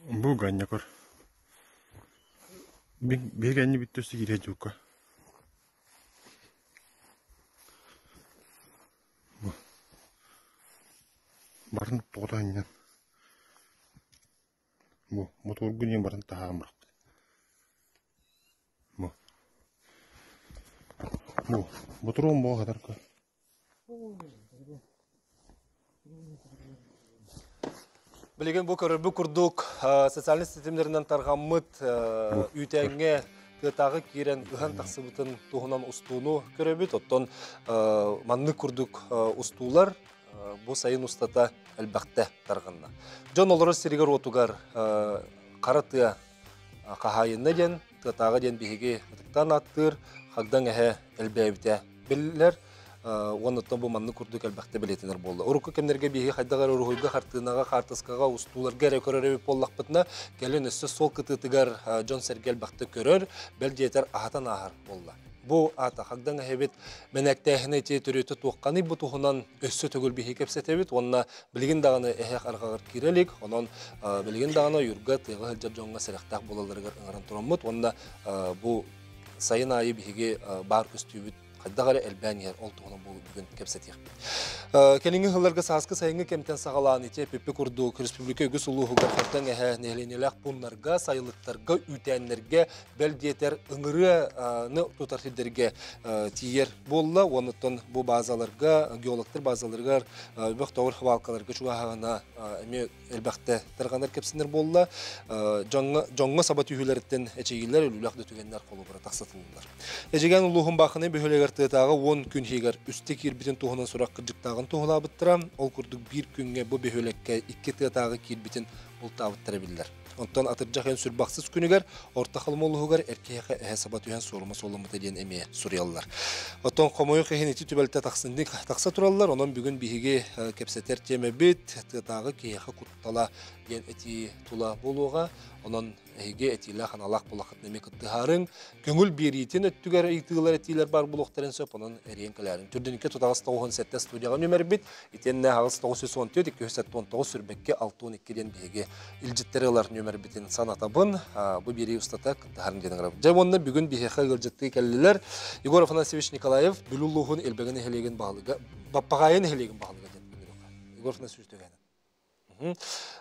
Бу ганньакор. Биһиги бүттэ өссө киирэ дьукка. Бу. Барын тоҕото анньан. Бу мотуоргун диэн баран таһааран бырахпыт. Бу. Бу. Ботуруон буо хатарка. Билигин бу көрөрбүт курдук социальнай ситимнэринэн тарҕаммыт үүтээҥҥэ тыатааҕы киирэн ыһан тахсыбытын туһунан устууну көрөбүт. Оттон маннык курдук устуулар бу сайын устата элбэхтэ тарҕанна. Дьон олорор сиригэр-уотугар хара тыа хаһаайынна диэн, тыатааҕы диэн биһиги ытыктаан ааттыыр хагдаҥ эһэ элбээбитэ биллэр. Уонна бу маннык курдук элбэхтэ бэлиэтэнэр буолла. Урукку кэмнэргэ биһиги хайдах эрэ уруһуйга, хартыынаҕа, хаартыскаҕа, устууларга эрэ көрөр эбит буоллахпытына, кэлин өссө суол кытыытыгар дьон-сэргэ элбэхтэ көрөр, бэл диэтэр аһатан ааһар буолла. Бу аата хагдаҥ эһэбит мэнээктээһинэ ити төрүөтэ туохханый бу туһунан өссө төгүл биһиги кэпсэтэбит уонна билигин даҕаны эһэх арҕаҕар киирэ илик, онон билигин даҕаны ойуурга тыаҕа сылдьар дьоҥҥо сэрэхтээх буолалларыгар ыҥыран тураммыт уонна бу сайын аайы биһиги баар көстүүбүт хайдах эрэ элбээн иһэр, ол туһунан бу бүгүн кэпсэтиэхпит. Кэлиҥҥи сылларга сааскы сайыҥҥы кэмтэн саҕалаан ити эпиппи курдук республика үгүс улууһугар хантан эһэ нэһилиэнньэлээх пууннарга, сайылыктарга, үүтээннэргэ, бэл диэтэр ыҥырыаны тутар сирдэргэ тиийэр буолла. Уонуттан бу базаларга, геологтар базаларыгар, бөх тоҕор хабаалкаларга чугаһаҕына эмиэ элбэхтэ тарҕанар кэпсэнэр буолла. Дьоҥҥо саба түһүүлэриттэн эчэйиилэр, өлүүлээх да түгэннэр холобура тахсатыллар. Эдьигээн улууһун Баахынай бөһүөлэгэр тыатааҕы 10 күн иһигэр үстэ киирбитин туһунан сурах кырдьыктааҕын туоһулаабыттара. Ол курдук биир күҥҥэ бу бөһүөлэккэ икки тыатааҕы киирбитин бултаабыттара биллэр. Онтон атырдьах ыйын сүрбахсыс күнүгэр Орто Халыма улууһугар эр киһиэхэ эһэ саба түһэн суорума суолламмыта диэн эмиэ суруйаллар. Оттон хомойуох иһин ити түбэлтэ тахсыннык тахса тураллар. Онон бүгүн биһиги кэпсэтэр тиэмэбит тыатааҕы киһиэхэ куттала диэн этии тула буолуоҕа. Онон эһиги этиилээх аналаах буолаххытына эмиэ кыттыһаарыҥ. Көҥүл биэриитин өттүгэр ыйытыылар этиилэр баар буолуохтарын сөп, онон эриэн кэлээриҥ. Түрдүнүккэ тутаҕас 97 студияҕа нүмербит, итиэннэ аҕыс 914 279 сүрбэккэ 62 диэн биһиги илдьиттэри ылар нүмербитин санатабын. Бу биэрии устата кыттыһарын диэн ыҥырабын. Дьэ уонна бүгүн биһиэхэ ыалдьыттыы кэллилэр Егор Афанасьевич Николаев, Бүлүү улууһун Элбэгэ нэһилиэгин баһылыга, Баппаҕаайы нэһилиэгин баһылыга диэн Егор Афанасьевич Түгэнин.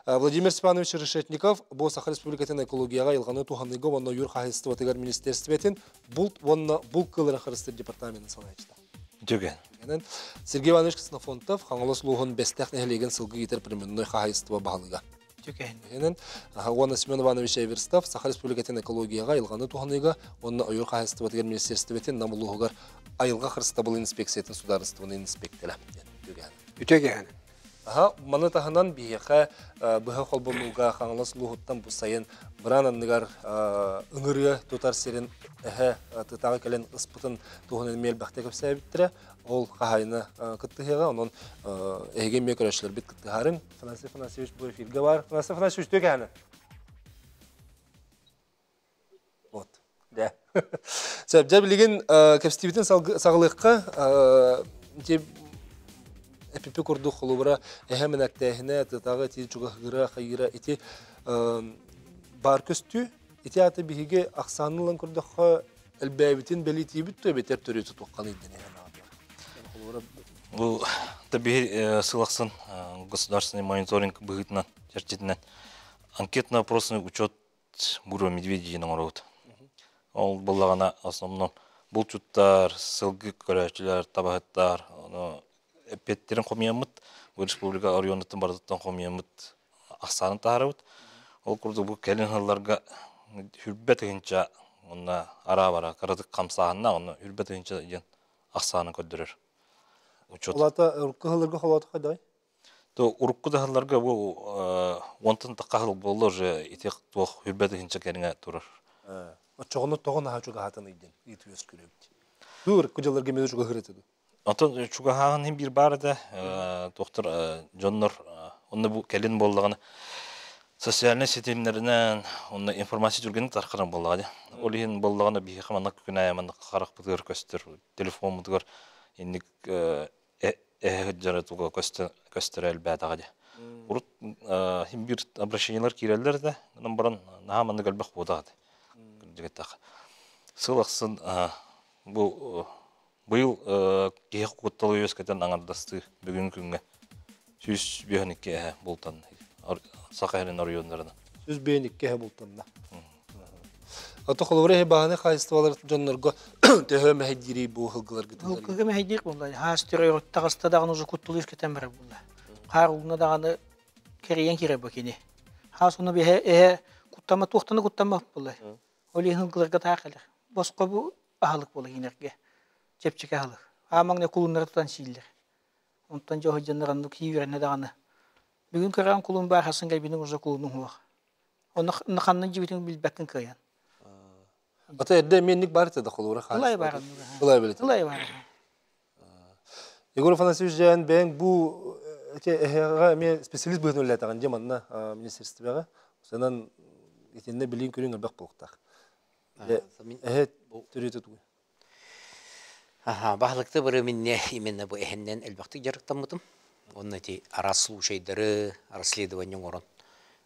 Владимир Степанович Решетников бу Саха Республикатын экологияҕа айылҕаны туһаныыга уонна ойуур хаһаайыстыбатыгар министиэристибэтин булт уонна булт кыылларын харыстыыр департаменын салайааччыта. Үтүгэн. Сергей Иванович Ксенофонтов Хаҥалас улууһун Бэстээх нэһилиэгин сылгы иитэр племенной хаһаайыстыба баһылыга. Үтүгэн. Уонна Семен Иванович Эверстов Саха Республикатын экологияҕа айылҕаны туһаныыга уонна ойуур хаһаайыстыбатыгар министиэристибэтин Нам улууһугар айылҕа харыстабылын инспекциятын судаарыстыбаннай инспектора. Үтүгэн. Үтүгэн. Аха, маны таһынан биһиэхэ быһа холбонууга Хаҥалас улууһуттан бу сайын быраан анныгар ыҥырыа тутар сирин эһэ тытааҕы кэлэн ыспытын туһунан эмиэ элбэхтэ кэпсээбиттэрэ. Ол хаһаайына кыттыһыаҕа, онон эһиги эмиэ көрөөччүлэрбит кыттыһаарыҥ. Афанасий Афанасьевич бу эфиргэ бар. Афанасий Афанасьевич, үтүө кэһэни. Вот. Да. Сөп, дьэ билигин кэпсэтиибитин саҕалыахха эпипи курдук холобура эһэ мэнэктээһинэ, тытаҕы ити чугаһыыра, хайыыра ити баар көстүү. Ити аата биһиги ахсаанын ылан көрдөххө элбээбитин бэлиэтиибит да эбэтэр төрүөтэ туохханый диэн холобура Бу да биһи сыл ахсын государственный мониторинг быһыытынан чэрчитинэн анкетно-опросный учет Буро медведи диэн оҥоробут. Ол буоллаҕына основном булчуттар, сылгы көрөөччүлэр, табаһыттар, ону эппиэттэрин хомуйаммыт, бу республика оройуонуттан барытыттан хомуйаммыт ахсаанын таһаарабыт. Ол курдук бу кэлин сылларга хүрбэ тыһыынча уонна араа-бара кыратык хамсааһынна, онно хүрбэ тыһыынча диэн ахсаанын көрдөрөр учет. Улаата урукку сылларга холооту хайдай? То урукку да сылларга бу уонтан тахха сыл буолла уже ити туох хүрбэ тыһыынча кэриҥэ турар. Оччоҕуна тоҕо наһаа чугаһаатын ыйдын ыйытыы үөскүүр эбит. Дуу урукку дьылларга эмиэ чугаһыыр этэ дуу? Онтон чугаһааһын иһин биир баар этэ. Туохтар дьоннор онно бу кэлин буоллаҕына социальнай ситимнэринэн онно информация түргэнник тарҕанар буоллаҕа дии. Ол иһин буоллаҕына биһиэхэ маннык күн аайы маннык харахпытыгар көстөр телефоммутугар инник эһэ сылдьара туга көстөрө элбээтэҕэ дии. Урут хим бир обращениелар киирэллэр да, гынан баран наһаа маннык элбэх буотах этэ. Кырдьык Сыл ахсын бу быйыл киһи кутталы үөскэтэн аҥардастыы бүгүҥҥү күҥҥэ 152 эһэ бултанна. Саха сирин оройуоннарынан. 152 эһэ бултанна. Ото холобура эһи баһаны хаһайыстыбалар дьоннорго төһө мэһэйдиирий бу һылгыларгытын? Һылгыга мэһэйдиир буолла. Хаас түрө таҕыста даҕаны уже куттулу үскэтэн барар буолла. Хаар угна даҕаны кэрийэн киирэр бу кини. Хаас ону биһэ эһэ куттама туохтаны куттаммат буолла. Ол иһин һылгыларга таах кэлэр. Босхо бу аһылык буола кинилэргэ. Чэпчэки аһылык. Аамаҥна кулуннары тутан сииллэр. Онтон дьоһу дьоннор оннук сии үөрэнэ даҕаны. Бүгүн көрөөн кулун баар хасын кэлбитин уже кулунуҥ суох. Онно ханна дьибитин билбэккин кыайан. Ата эрдэ эмиэнник бар этэ да холура Ылай бар. Ылай билет. Ылай бар. Егор Афанасьевич дьээн бэйэҥ бу эти эһэҕэ эмиэ специалист быһыытынан үлэлээтэҕин дьэ манна министерствоҕа. Санан итиннэ билиин көрүҥ элбэх буолуохтаах. Эһэ төрүөтэ тугуй? Аха, баһылыкты бары минне именно бу эһэннэн элбэхтик дьарыктаммытым. Онно ити араас случайдары, расследование оҥорон.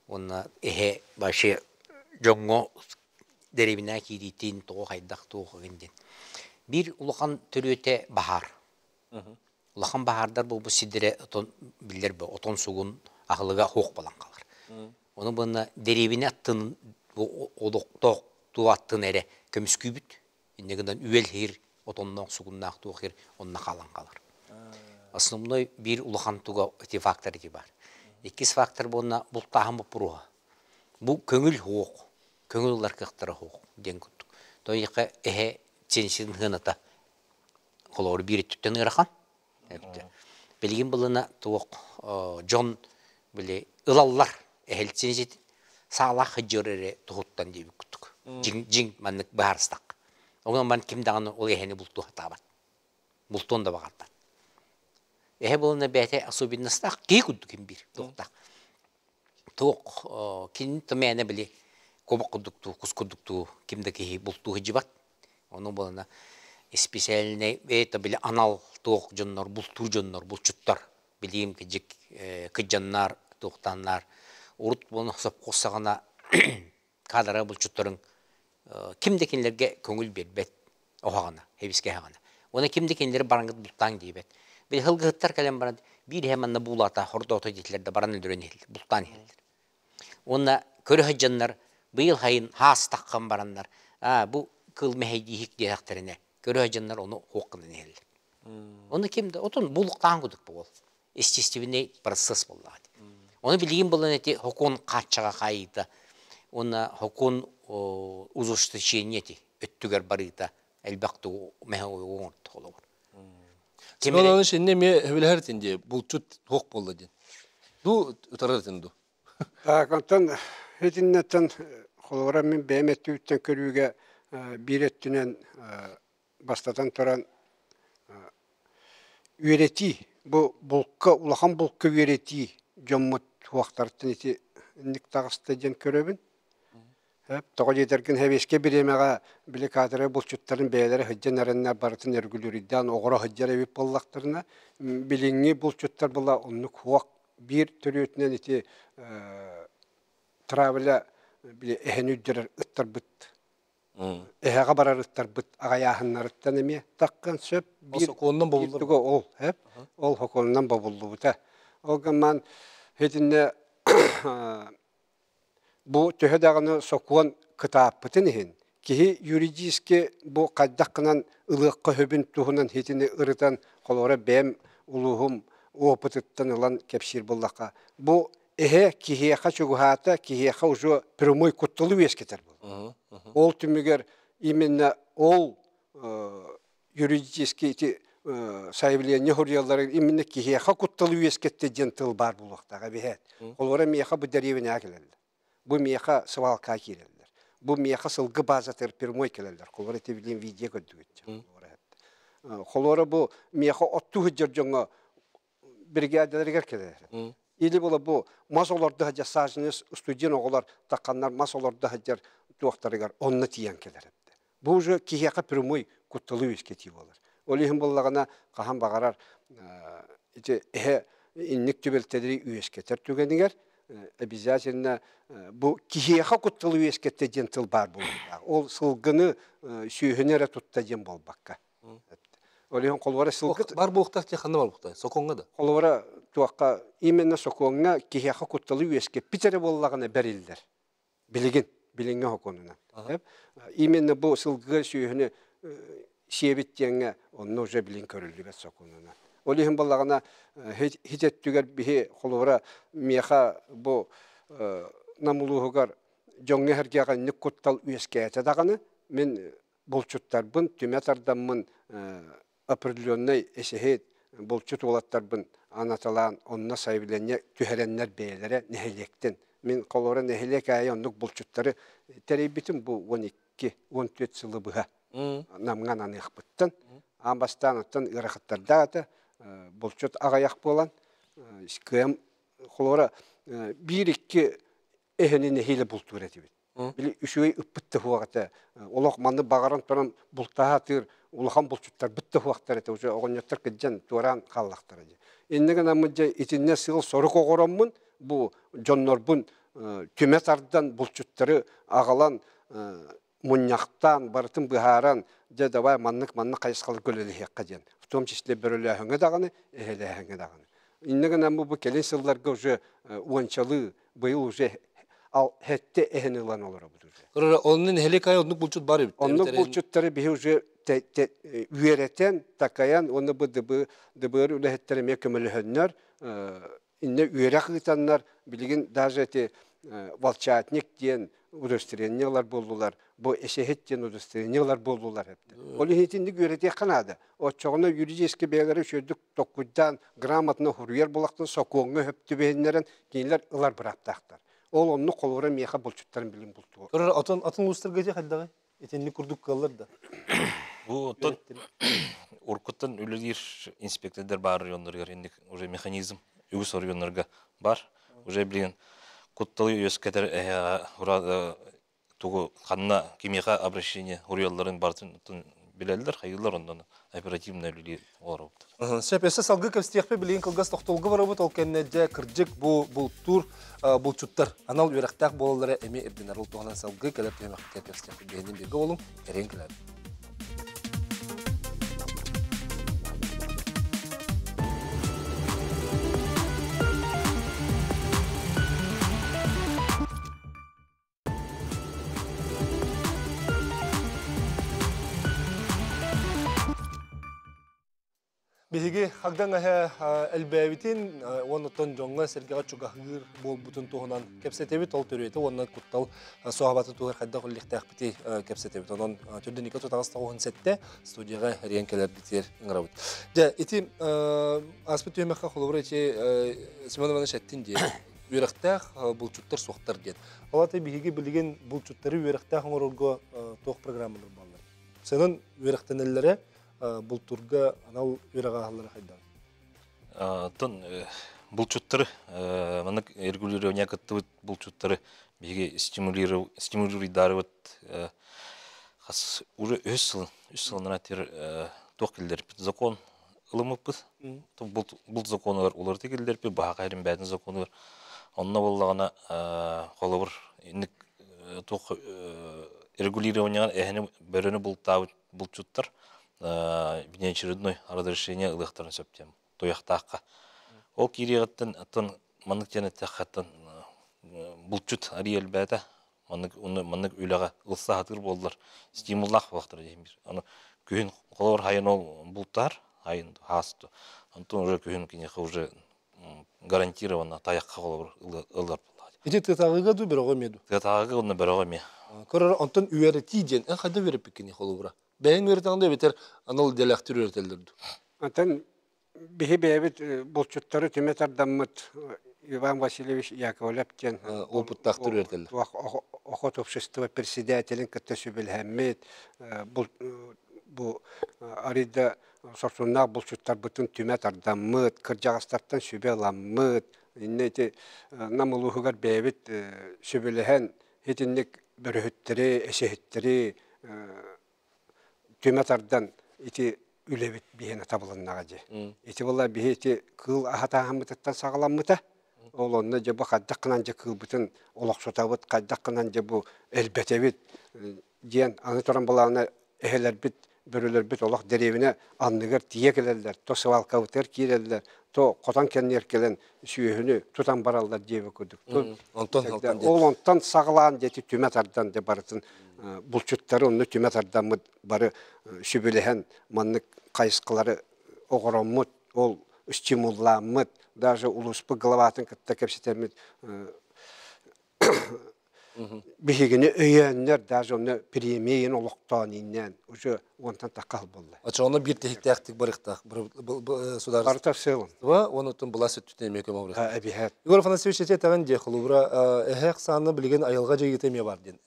Уонна эһэ вообще дьоҥҥо дэриэбинэ киириитин тоҕо хайдах туох ыгын диэн. Биир улахан төрүөтэ баһаар. Улахан баһаардар буолбут сирдэрэ отон биллэр бу отон сугун аһылыга суох буолан хаалар. Ону буонна дэриэбинэ аттын бу олохтоох туу аттын эрэ көмүскүүбүт. Инньэ гынан үөл иһир отонноох сугуннаах туох иһир онно хаалан хаалар. Основной биир улахан туга ити фактор ити баар. Иккис фактор буонна бултааһын боппуруоһа. Бу көҥүл суох, көҥүл ылар кыахтара суох диэн курдук. Тоҕо эһэ сенсин сыаната холобур биир өттүттэн ыарахан. Билигин былына туох дьон били ылаллар эһэлсин саалаах сылдьар эрэ туһуттан диэбит курдук. Дьиҥ дьиҥ маннык быһаарыстахха. Онон ман ким даҕаны ол эһэни бултуу сатаабат. Бултуон да баҕарбат. Эһэ буолуна бэйэтэ особенностаах киһи курдук ким биир туохтаах. Туох кини мээнэ били куобах курдук дуу, кус курдук дуу ким да киһи бултуу сылдьыбат. Ону буолана исписээлинэй это били анал туох дьоннор, бултуур дьоннор, булчуттар билиим кыдьык кыдьаннар, туохтааннар урут буолан сопхуос саҕана каадара булчуттарын ким да кинилэргэ көҥүл биэрбэт оһоҕоно, эбискэ оһоҕоно. Уонна ким да кинилэри бараҥҥыт бултааҥ диэбэт. Били һылгыһыттар кэлэн баран биир иһэ манна буулаата, хордоото диэтилэр да баран өлөрөн иһэллэр, бултаан иһэллэр. Уонна көрө сылдьаннар быйыл сайын хаас таххан бараннар аа бу кыл мэһэйдииһик диэтэхтэринэ көрө сылдьаннар ону суох гынан иһэллэр. Ону ким да отон булуктаан кудук буол. Естественный процесс буоллаҕа. Ону билигин булан эти хокуон хааччаҕа хаайыыта уонна хокуон ужесточение эти өттүгэр барыыта элбэх тугу мэһэ оҥорто холобур. Семен Иванович инне эмиэ сөбүлэһэр этин дии, булчут туох буолла диэн. Ду утарар этин ду? Так, онтон итиннэттэн холобура мин бэйэм өттүбүттэн көрүүгэ биир өттүнэн бастатан туран үөрэтии бу булка улахан булка үөрэтии дьоммут туохтарыттан ити инник таҕыста диэн көрөбүн. Тоҕо диэтэргин сэбиэскэй бириэмэҕэ били каадыры булчуттарын бэйэлэрэ сылдьан эрэннэр барытын өргүлүрүйдээн оҕоро сылдьар эбит буоллахтарына, билиҥҥи булчуттар була оннук суох биир төрүөтүнэн ити травля били эһэни үрдэрэр ыттарбыт эһэҕэ барар ыттарбыт аҕайааһыннарыттан эмиэ таххан сөп биир сокуонунан бобуллар ол ол сокуонунан бобуллубута. Ол гынан итиннэ Бу төһө даҕаны сокуон кытааппытын иһин, киһи юридически бу хайдах гынан ылыахха сөбүн туһунан итини ырытан, холобура бэйэм улууһум опытыттан ылан кэпсиир буоллахха, бу эһэ киһиэхэ чугаһаата, киһиэхэ уже прямой кутталы үөскэтэр буолар. Ол түмүгэр именно ол юридически ити заявление суруйаллара именно киһиэхэ кутталы үөскэттэ диэн тыл баар буолуохтаах эбиһээт. Холобура миэхэ бу дэриэбинэҕэ кэлэллэр. Бу миэхэ свалка киирэллэр. Бу миэхэ сылгы базатыгар прямой кэлэллэр. Холобура ити билигин видео көрдүгүт. Холобура бу миэхэ оттуу сылдьар дьоҥҥо бригадаларыгар кэлэр. Или була бу мас олордо сылдьар саженец студент оҕолор тахханнар мас олордо сылдьар туохтарыгар онно тиийэн кэлэр. Бу уже киһиэхэ прямой кутталы үөскэтии буолар. Ол иһин буоллаҕына хаһан баҕарар ити эһэ инник түбэлтэлэри үөскэтэр түгэнигэр обязательно бу киһиэхэ кутталы үөскэттэ диэн тыл баар буолуохтаах. Ол сылгыны сүөһүнү эрэ тутта диэн буолбакка. Ол иһин холуора сылгы бар буолуохтаах диэн ханна бар буолуохтаах? Сокуоҥҥа да? Холуора туохха именно сокуоҥҥа киһиэхэ кутталы үөскэппит эрэ буоллаҕына бэриллэр. Билигин, билиҥҥи сокуонунан. Именно бу сылгы сүөһүнү сиэбит диэҥҥэ онно уже билин көрүллүбэт сокуонунан. Ол иһин буоллаҕына хит өттүгэр биһи холобура миэхэ бу Нам улууһугар дьоҥҥо эһэргэҕэ инник куттал үөскээтэ даҕаны мин булчуттарбын түмэ тардаммын определеннай эсэһит булчут уолаттарбын анаталаан онно сайабылыанньа түһэрэннэр бэйэлэрэ нэһилиэктэн мин холобура нэһилиэк аайы оннук булчуттары тэрийбитим бу 12 14 сылы быһа Намҥа ананыахпыттан аан бастаан оттон ыарахаттардаах этэ булчут аҕыйах буолан кыам холобура биир-икки эһэни нэһиилэ бултуур этибит Били үчүгэй ыппыт да суох этэ. Олох манны баҕаран туран бултаһа атыыр улахан булчуттарбыт да суохтар этэ. Уже оҕонньоттор кырдьан туораан хааллахтара дии. Иннэ гынаммын дьэ итиннэ сыал сорук оҕороммун бу дьоннорбун түмэ тардан булчуттары аҕалан мунньахтаан барытын быһааран дьэ давай маннык маннык хайысхаларга үлэлэһиэххэ диэн. В том числе бөрөлөөһүҥҥэ даҕаны, эһэлээһиҥҥэ даҕаны. Иннэ гынан бу кэлин сылларга уже уончалыы быйыл уже хэттэ эһэн ылан олоробут уже. Көрөр, онно нэһилиэк айы оннук булчут бар эбит. Оннук булчуттары биһи уже үөрэтэн, такайан, уонна бу ДБР үлэһиттэр эмиэ көмөлөһөннөр, инне үөрэх ыытаннар, билигин даже эти волчатник диэн удостоверение ылар буоллулар, бу эсэһит диэн удостоверение ылар буоллулар. Ол иһин итинник үөрэтиэххэ наада. Оччоҕуна юридически бэйэлэрэ үчүгэйдик токкуйдаан грамотно суруйар буолахтан сокуоҥҥа сөп түбэһиннэрэн кинилэр ылар бырааптаахтар. Ол оннук холобура миэхэ булчуттарын билин бултуо. Көрөр атын атын улуустарга ити хайдаҕый? Итинник курдук кыаллар да. Бу оттон уруккуттан үлэлиир инспектордар баар районнарыгар инник уже механизм үгүс оройуоннарга бар. Уже билигин кутталы үөскэтэр тугу ханна кимиэхэ обращение уруйалларын барытын билэллэр, хайыылар оннон оперативно үлэлии олоробут. Сөп, өссө салгыы кэпсэтиэхпит билигин кылгас тохтолго барабыт, ол кэннэ дьэ кырдьык бу бултуур булчуттар анал үөрэхтээх буолаллара эмиэ ирдэнэр. Ол туһунан салгыы кэлэр түһүмэхпитигэр кэпсэтиэхпит. Биһинин бииргэ буолуҥ, эриэн кэлээбит. Биһиги хагдаҥ эһэ элбээбитин уонна дьоҥҥо-сэргэҕэ чугаһыыр буолбутун туһунан кэпсэтэбит. Ол төрүөтэ уонна куттал суоһабатын туһугар хайдах үллэхтээхпитий кэпсэтэбит. Онон төрдүнүкэ тутаҕас тоҕуһун сэттэ студияҕа эрийэн кэлэрбитигэр ыҥырабыт. Дьэ, ити ааспыт түһүмэххэ холобура ити Семен Иванович эттин диэн үөрэхтээх булчуттар суохтар диэн. Ол аата биһиги билигин булчуттары үөрэхтээх оҥорорго туох программалар бааллар? Сынан үөрэхтэнэллэрэ бултуурга анал үөрэх ааһаллара хайдах? Оттон булчуттары маннык регулирование кыттыбыт булчуттары биһиги стимулируйдарыбыт хас уже үс сыл үс сылынан тир туох киллэрбит закон ылыммыппыт. Булт законугар уларыта киллэрбит, баһа хайрын бээтин законугар. Онно буоллаҕына холобур инник туох регулированиеҕа эһэни бөрөнү бултаабыт булчуттар внеочередной разрешение ылыахтарын сөп диэн туйахтаахха. Ол киириэҕиттэн оттон маннык диэн эттэххэ булчут арыый элбээтэ. Маннык маннык үлэҕэ ылса сатыыр буоллар стимуллаах буолуохтара диэн биир. Аны күһүн холобур хайын ол бултаар, хайын хаас онтон уже күһүн киниэхэ уже гарантированно тайахха холобур ылар буоллаҕа. Ити тыатааҕыга дуу, бөрөҕө эмиэ дуу? Тыатааҕыга уонна бөрөҕө эмиэ. Көрөр, онтон үөрэтии диэн, эн хайда үөрэппиккиний холобура? Бэйэҥ үөрэтэҕин да эбэтэр анал идэлээхтэр үөрэтэллэр дуу? Онтон биһи бэйэбит булчуттары түмэ тардаммыт Иван Васильевич Яковлев диэн опыттаахтар үөрэтэллэр. Охот общество председателин кытта сүбэлэһэммит бу арыйда сорсуннаах булчуттарбытын түмэ тардаммыт, кырдьаҕастартан сүбэ ыламмыт, иннэ ити Нам улууһугар бэйэбит сүбэлэһэн итинник бөрөһүттэри, эсэһиттэри түмэ тардан ити үлэбит биһиэнэ табылыннаҕа дии. Ити буолла биһи ити кыыл аһатааһыммытыттан саҕаламмыта. Ол онно дьэ бу хайдах гынан дьэ кыылбытын олохсутабыт, хайдах гынан дьэ бу элбэтэбит диэн аны туран былаана эһэлэрбит, бөрөлөрбүт олох дэриэбинэ анныгар тиийэ кэлэллэр, то свалкабытыгар киирэллэр, то хотон кэннигэр кэлэн сүөһүнү тутан бараллар диэбит курдук. Онтон Ол онтон саҕалаан диэти түмэ тардан де барытын булчуттары онно түмэ тардаммыт бары сүбүлэһэн маннык хайысхалары оҕороммут, ол стимуллааммыт, даже улууспут главатын кытта кэпсэтэммит биһигини өйөөннөр даже онно премия олохтоон иннээн уже уонтан тахха буолла. Очоҕуна биир тиһиктээхтик барыктаах судаарыстыба Барыта сыалым. Онутун былаас өттүтүн эмиэ көмө барыктаах. Эбиһээт. Егор Афанасьевич эти этэҕин дии холобура эһэ ахсаана билигин айылҕа дьайыыта эмиэ бар диэн.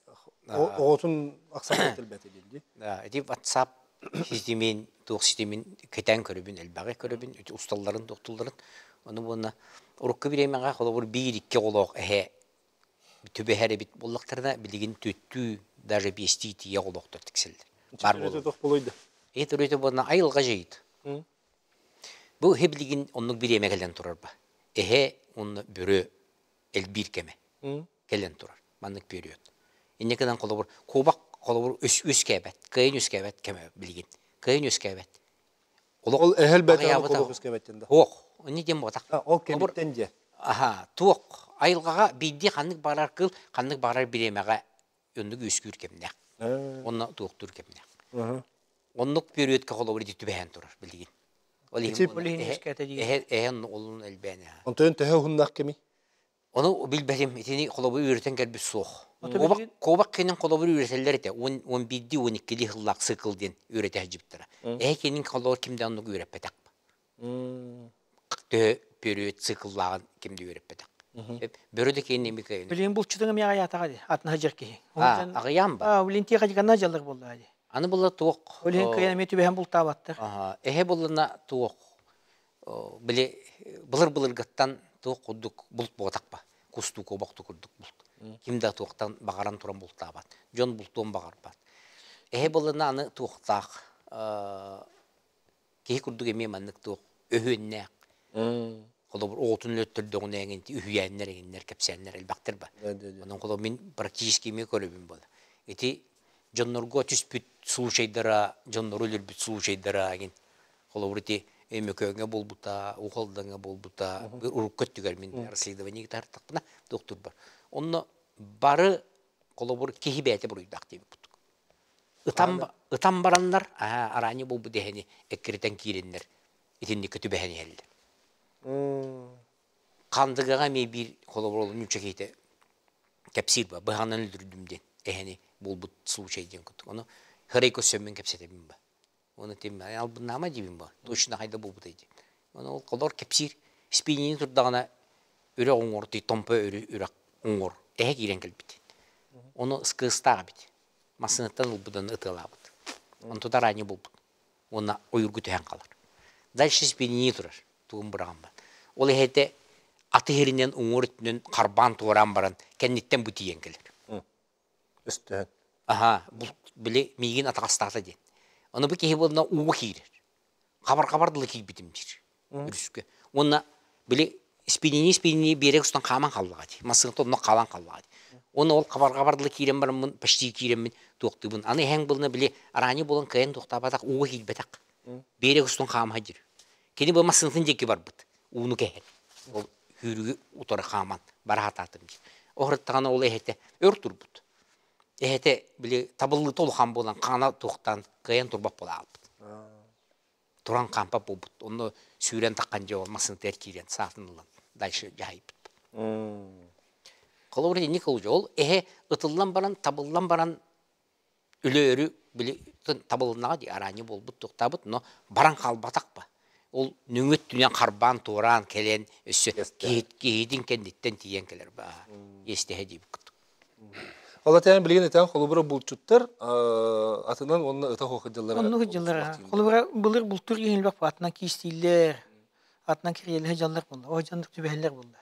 Оҕотун ахсаана тэлбэтэ диэн дии. Да, ити WhatsApp ситимин, туох ситимин кэтээн көрөбүн, элбэҕи көрөбүн, ити усталларын, тохтулларын. Ону буонна урукку бириэмэҕэ холобур биир-икки оҕолоох эһэ түбэһэр эбит буоллахтарына, билигин түөттүү, даже биэстии тиийэ оҕолоохтор тиксэллэр. Баар буолуо. Туох буолуйда? Эһэ төрүөтэ буолна айылҕа дьайыыта. Бу эһэ билигин оннук бириэмэ кэлэн турар ба. Эһэ уонна бөрө элбиир кэмэ кэлэн турар. Маннык период. Инньэ гынан холобур куобах холобур үс үскээбэт, кыайын үскээбэт кэмэ билигин. Кыайын үскээбэт. Олох ол эһэл бэтэ куобах үскээбэт да. Ох, инни диэн буотах. Ол кэмиттэн дьэ. Аха, туох айылҕаҕа биирдии ханнык баҕарар кыыл ханнык баҕарар бириэмэҕэ оннук үөскүүр кэмнээх. Онно туохтуур кэмнээх. Оннук периодка холобур ити түбэһэн турар билигин. Ол иһин эһэ эһэ олун элбээн эһэ. Онтон төһө уһуннаах кэмий? Ону билбэтим, итини холобур үөрэтэн кэлбит суох. Куобах, куобах кинин холобур үөрэтэллэр этэ. Он, он биирдии, он иккилии сыллаах цикл диэн үөрэтэ сылдьыбыттара. Эһэ кинин холобур ким да оннук үөрэппэтэх. Төһө период цикллааҕын ким да үөрэппэтэх. Бөрө да киин эми кыайын. Билигин булчутуҥ эмиэ аҕыйаатаҕа дии, атын сылдьар киһи. Аҕыйаан ба. Билин тиэхэ дьаллар буоллаҕа дии. Аны була туох. Ол иһин кыайан эмиэ түбэһэн бултаабаттар. Эһэ буллана туох били былыр-былыргыттан туох курдук булт буотахпа кустуу куобахту курдук булт ким да туохтан баҕаран туран бултаабат дьон бултуон баҕарбат эһэ былына аны туохтаах киһи курдук эмиэ маннык туох өһүөннээх холобур оҕотун өлөттөрдөҕүнэ эҥин үһүйээннэр эҥиннэр кэпсээннэр элбэхтэр ба онон холобур мин практически эмиэ көрөбүн буола ити дьоннорго түспүт случайдара дьоннору өлөрбүт случайдара эҥин Холобур, ити Өймөкөөҥҥө буолбута, Уһалдаҥҥа буолбута, урукку өттүгэр мин расследование таһаартахпына докторбар. Онно бары холобур киһи бэйэтэ буруйдаах диэбит Ытан, ытан бараннар, араанньы буолбут эһэни эккирэтэн киирэннэр итинниккэ түбэһэн иһэллэр. Хандыгаҕа эмиэ биир холобур ол нуучча киһитэ кэпсиир ба быһаҕынан өлөрдүм диэн эһэни буолбут случай диэн курдук. Ону хырай көрсөммүн кэпсэтэбин ба. Оны тим албыннаама диибин бу. Точно хайда буолбутай диэн. Оны ол колор кэпсиир. Спинини турдаҕына үрэх уҥуор тый томпо өрү үрэх уҥуор эһэ киирэн кэлбит. Ону скыстаах эбит. Массыынаттан ылбытын ытыалаабыт. Онту ранее буолбут. Уонна ойуурга түһэн хаалар. Дальше спинини турар. Тугун быраҕан бар. Ол эһэтэ аты иһэринэн уҥуор өттүнэн харбаан туораан баран кэнниттэн бу тиийэн кэлэр. Өстөһөн. Аһаа, били миигин атаҕастаата диэн. Ону бу киһи буолна ууга киирэр. Хабар-хабар дылы киирбитим диир. Өрүскэ. Уонна били испинини-испинини биэрэк устан хааман хааллаҕа дии. Массыыната онно хаалан хааллаҕа дии. Уонна ол хабар-хабар дылы киирэн бараммын, почти киирэммин туохтуубун. Аны эһэҥ булна били араанньы буолан кыайан туохтаабатах, ууга киирбэтэх. Биэрэк устун хаама диир. Кини бу массыынатын диэки барбыт. Ууну кэһэн. Ол сүүрүгү утары хааман бара сатаатым диир. Оһырыттаҕына ол эһэтэ өр турбут. Эһэтэ били табыллыыта улахан буолан хаана туохтаан кыайан турбат буола хаалбыт. Туран хаампат буолбут. Онно сүүрэн таххан дьэ ол массыынатыгар киирэн саатын ылан дальше дьаһайбыт. Холобур итинник ол эһэ ытыллан баран табыллан баран Өлөөрү били табылыннаҕа дии араанньы буолбут туохтаабыт, но баран хаалбатах ба. Ол нөҥүө өттүнэн харбаан туораан кэлэн өссө киһитин кэнниттэн тиийэн кэлэр ба иэстэһэ диэбит курдук. Ол этэн билигин этэн холобура булчуттар атынан уонна ыта хоһуйдаллара. Оннук дьыллара. Холобура былыр бултуур киһи атынан киистииллэр, атынан кириэлэһэ дьаллар буолла. О дьаннык түбэһэллэр буолла.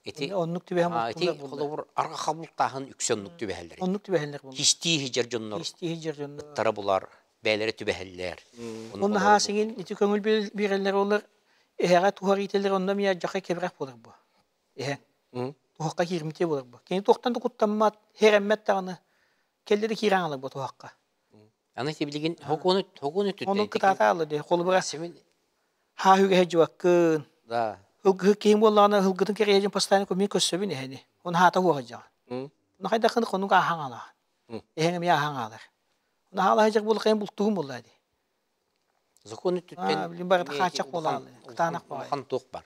Ити Оннук түбэһэн ити бултуулар буолла. Холобур арҕаха бултааһын үксэ оннук түбэһэллэр. Оннук түбэһэллэр буолла. Кистии иһдьэр дьоннор Кистии иһдьэр дьоннор. ыттара булар. Бээлere түбэһэллэр. Онно хаасыгын ити көҥүл биэрэллэр олар эһэҕэ туһар иитэллэр онно мия дьаха кэбирэх буолар бу. Эһэ. Туһахха киирмите буолар бу. Кини туохтан да куттаммат, херэммэт даҕаны келлери киирэн алар бу туһахха. Аны тибилигин хокуону хокуону түттэ. Онун кытаата алла дии. Холубура Семен хаа үгэһэ жуаккын. Да. Ылгыһы киһин буоллаҕына ылгытын кэриэһин постоянно көмү көссөбүн эһэни. Он хаата хуоҕа дьаҕан. Оны хайдахын конук ааһаң алаҕан. Эһэҥ эмиэ ааһаң алар. Оны хаалаһы жак буолла кайын бултугун буолла ди. Закон түттен Билин барыта хааччах буолаалы. Кытаанах буолаалы. Улахан туох бар.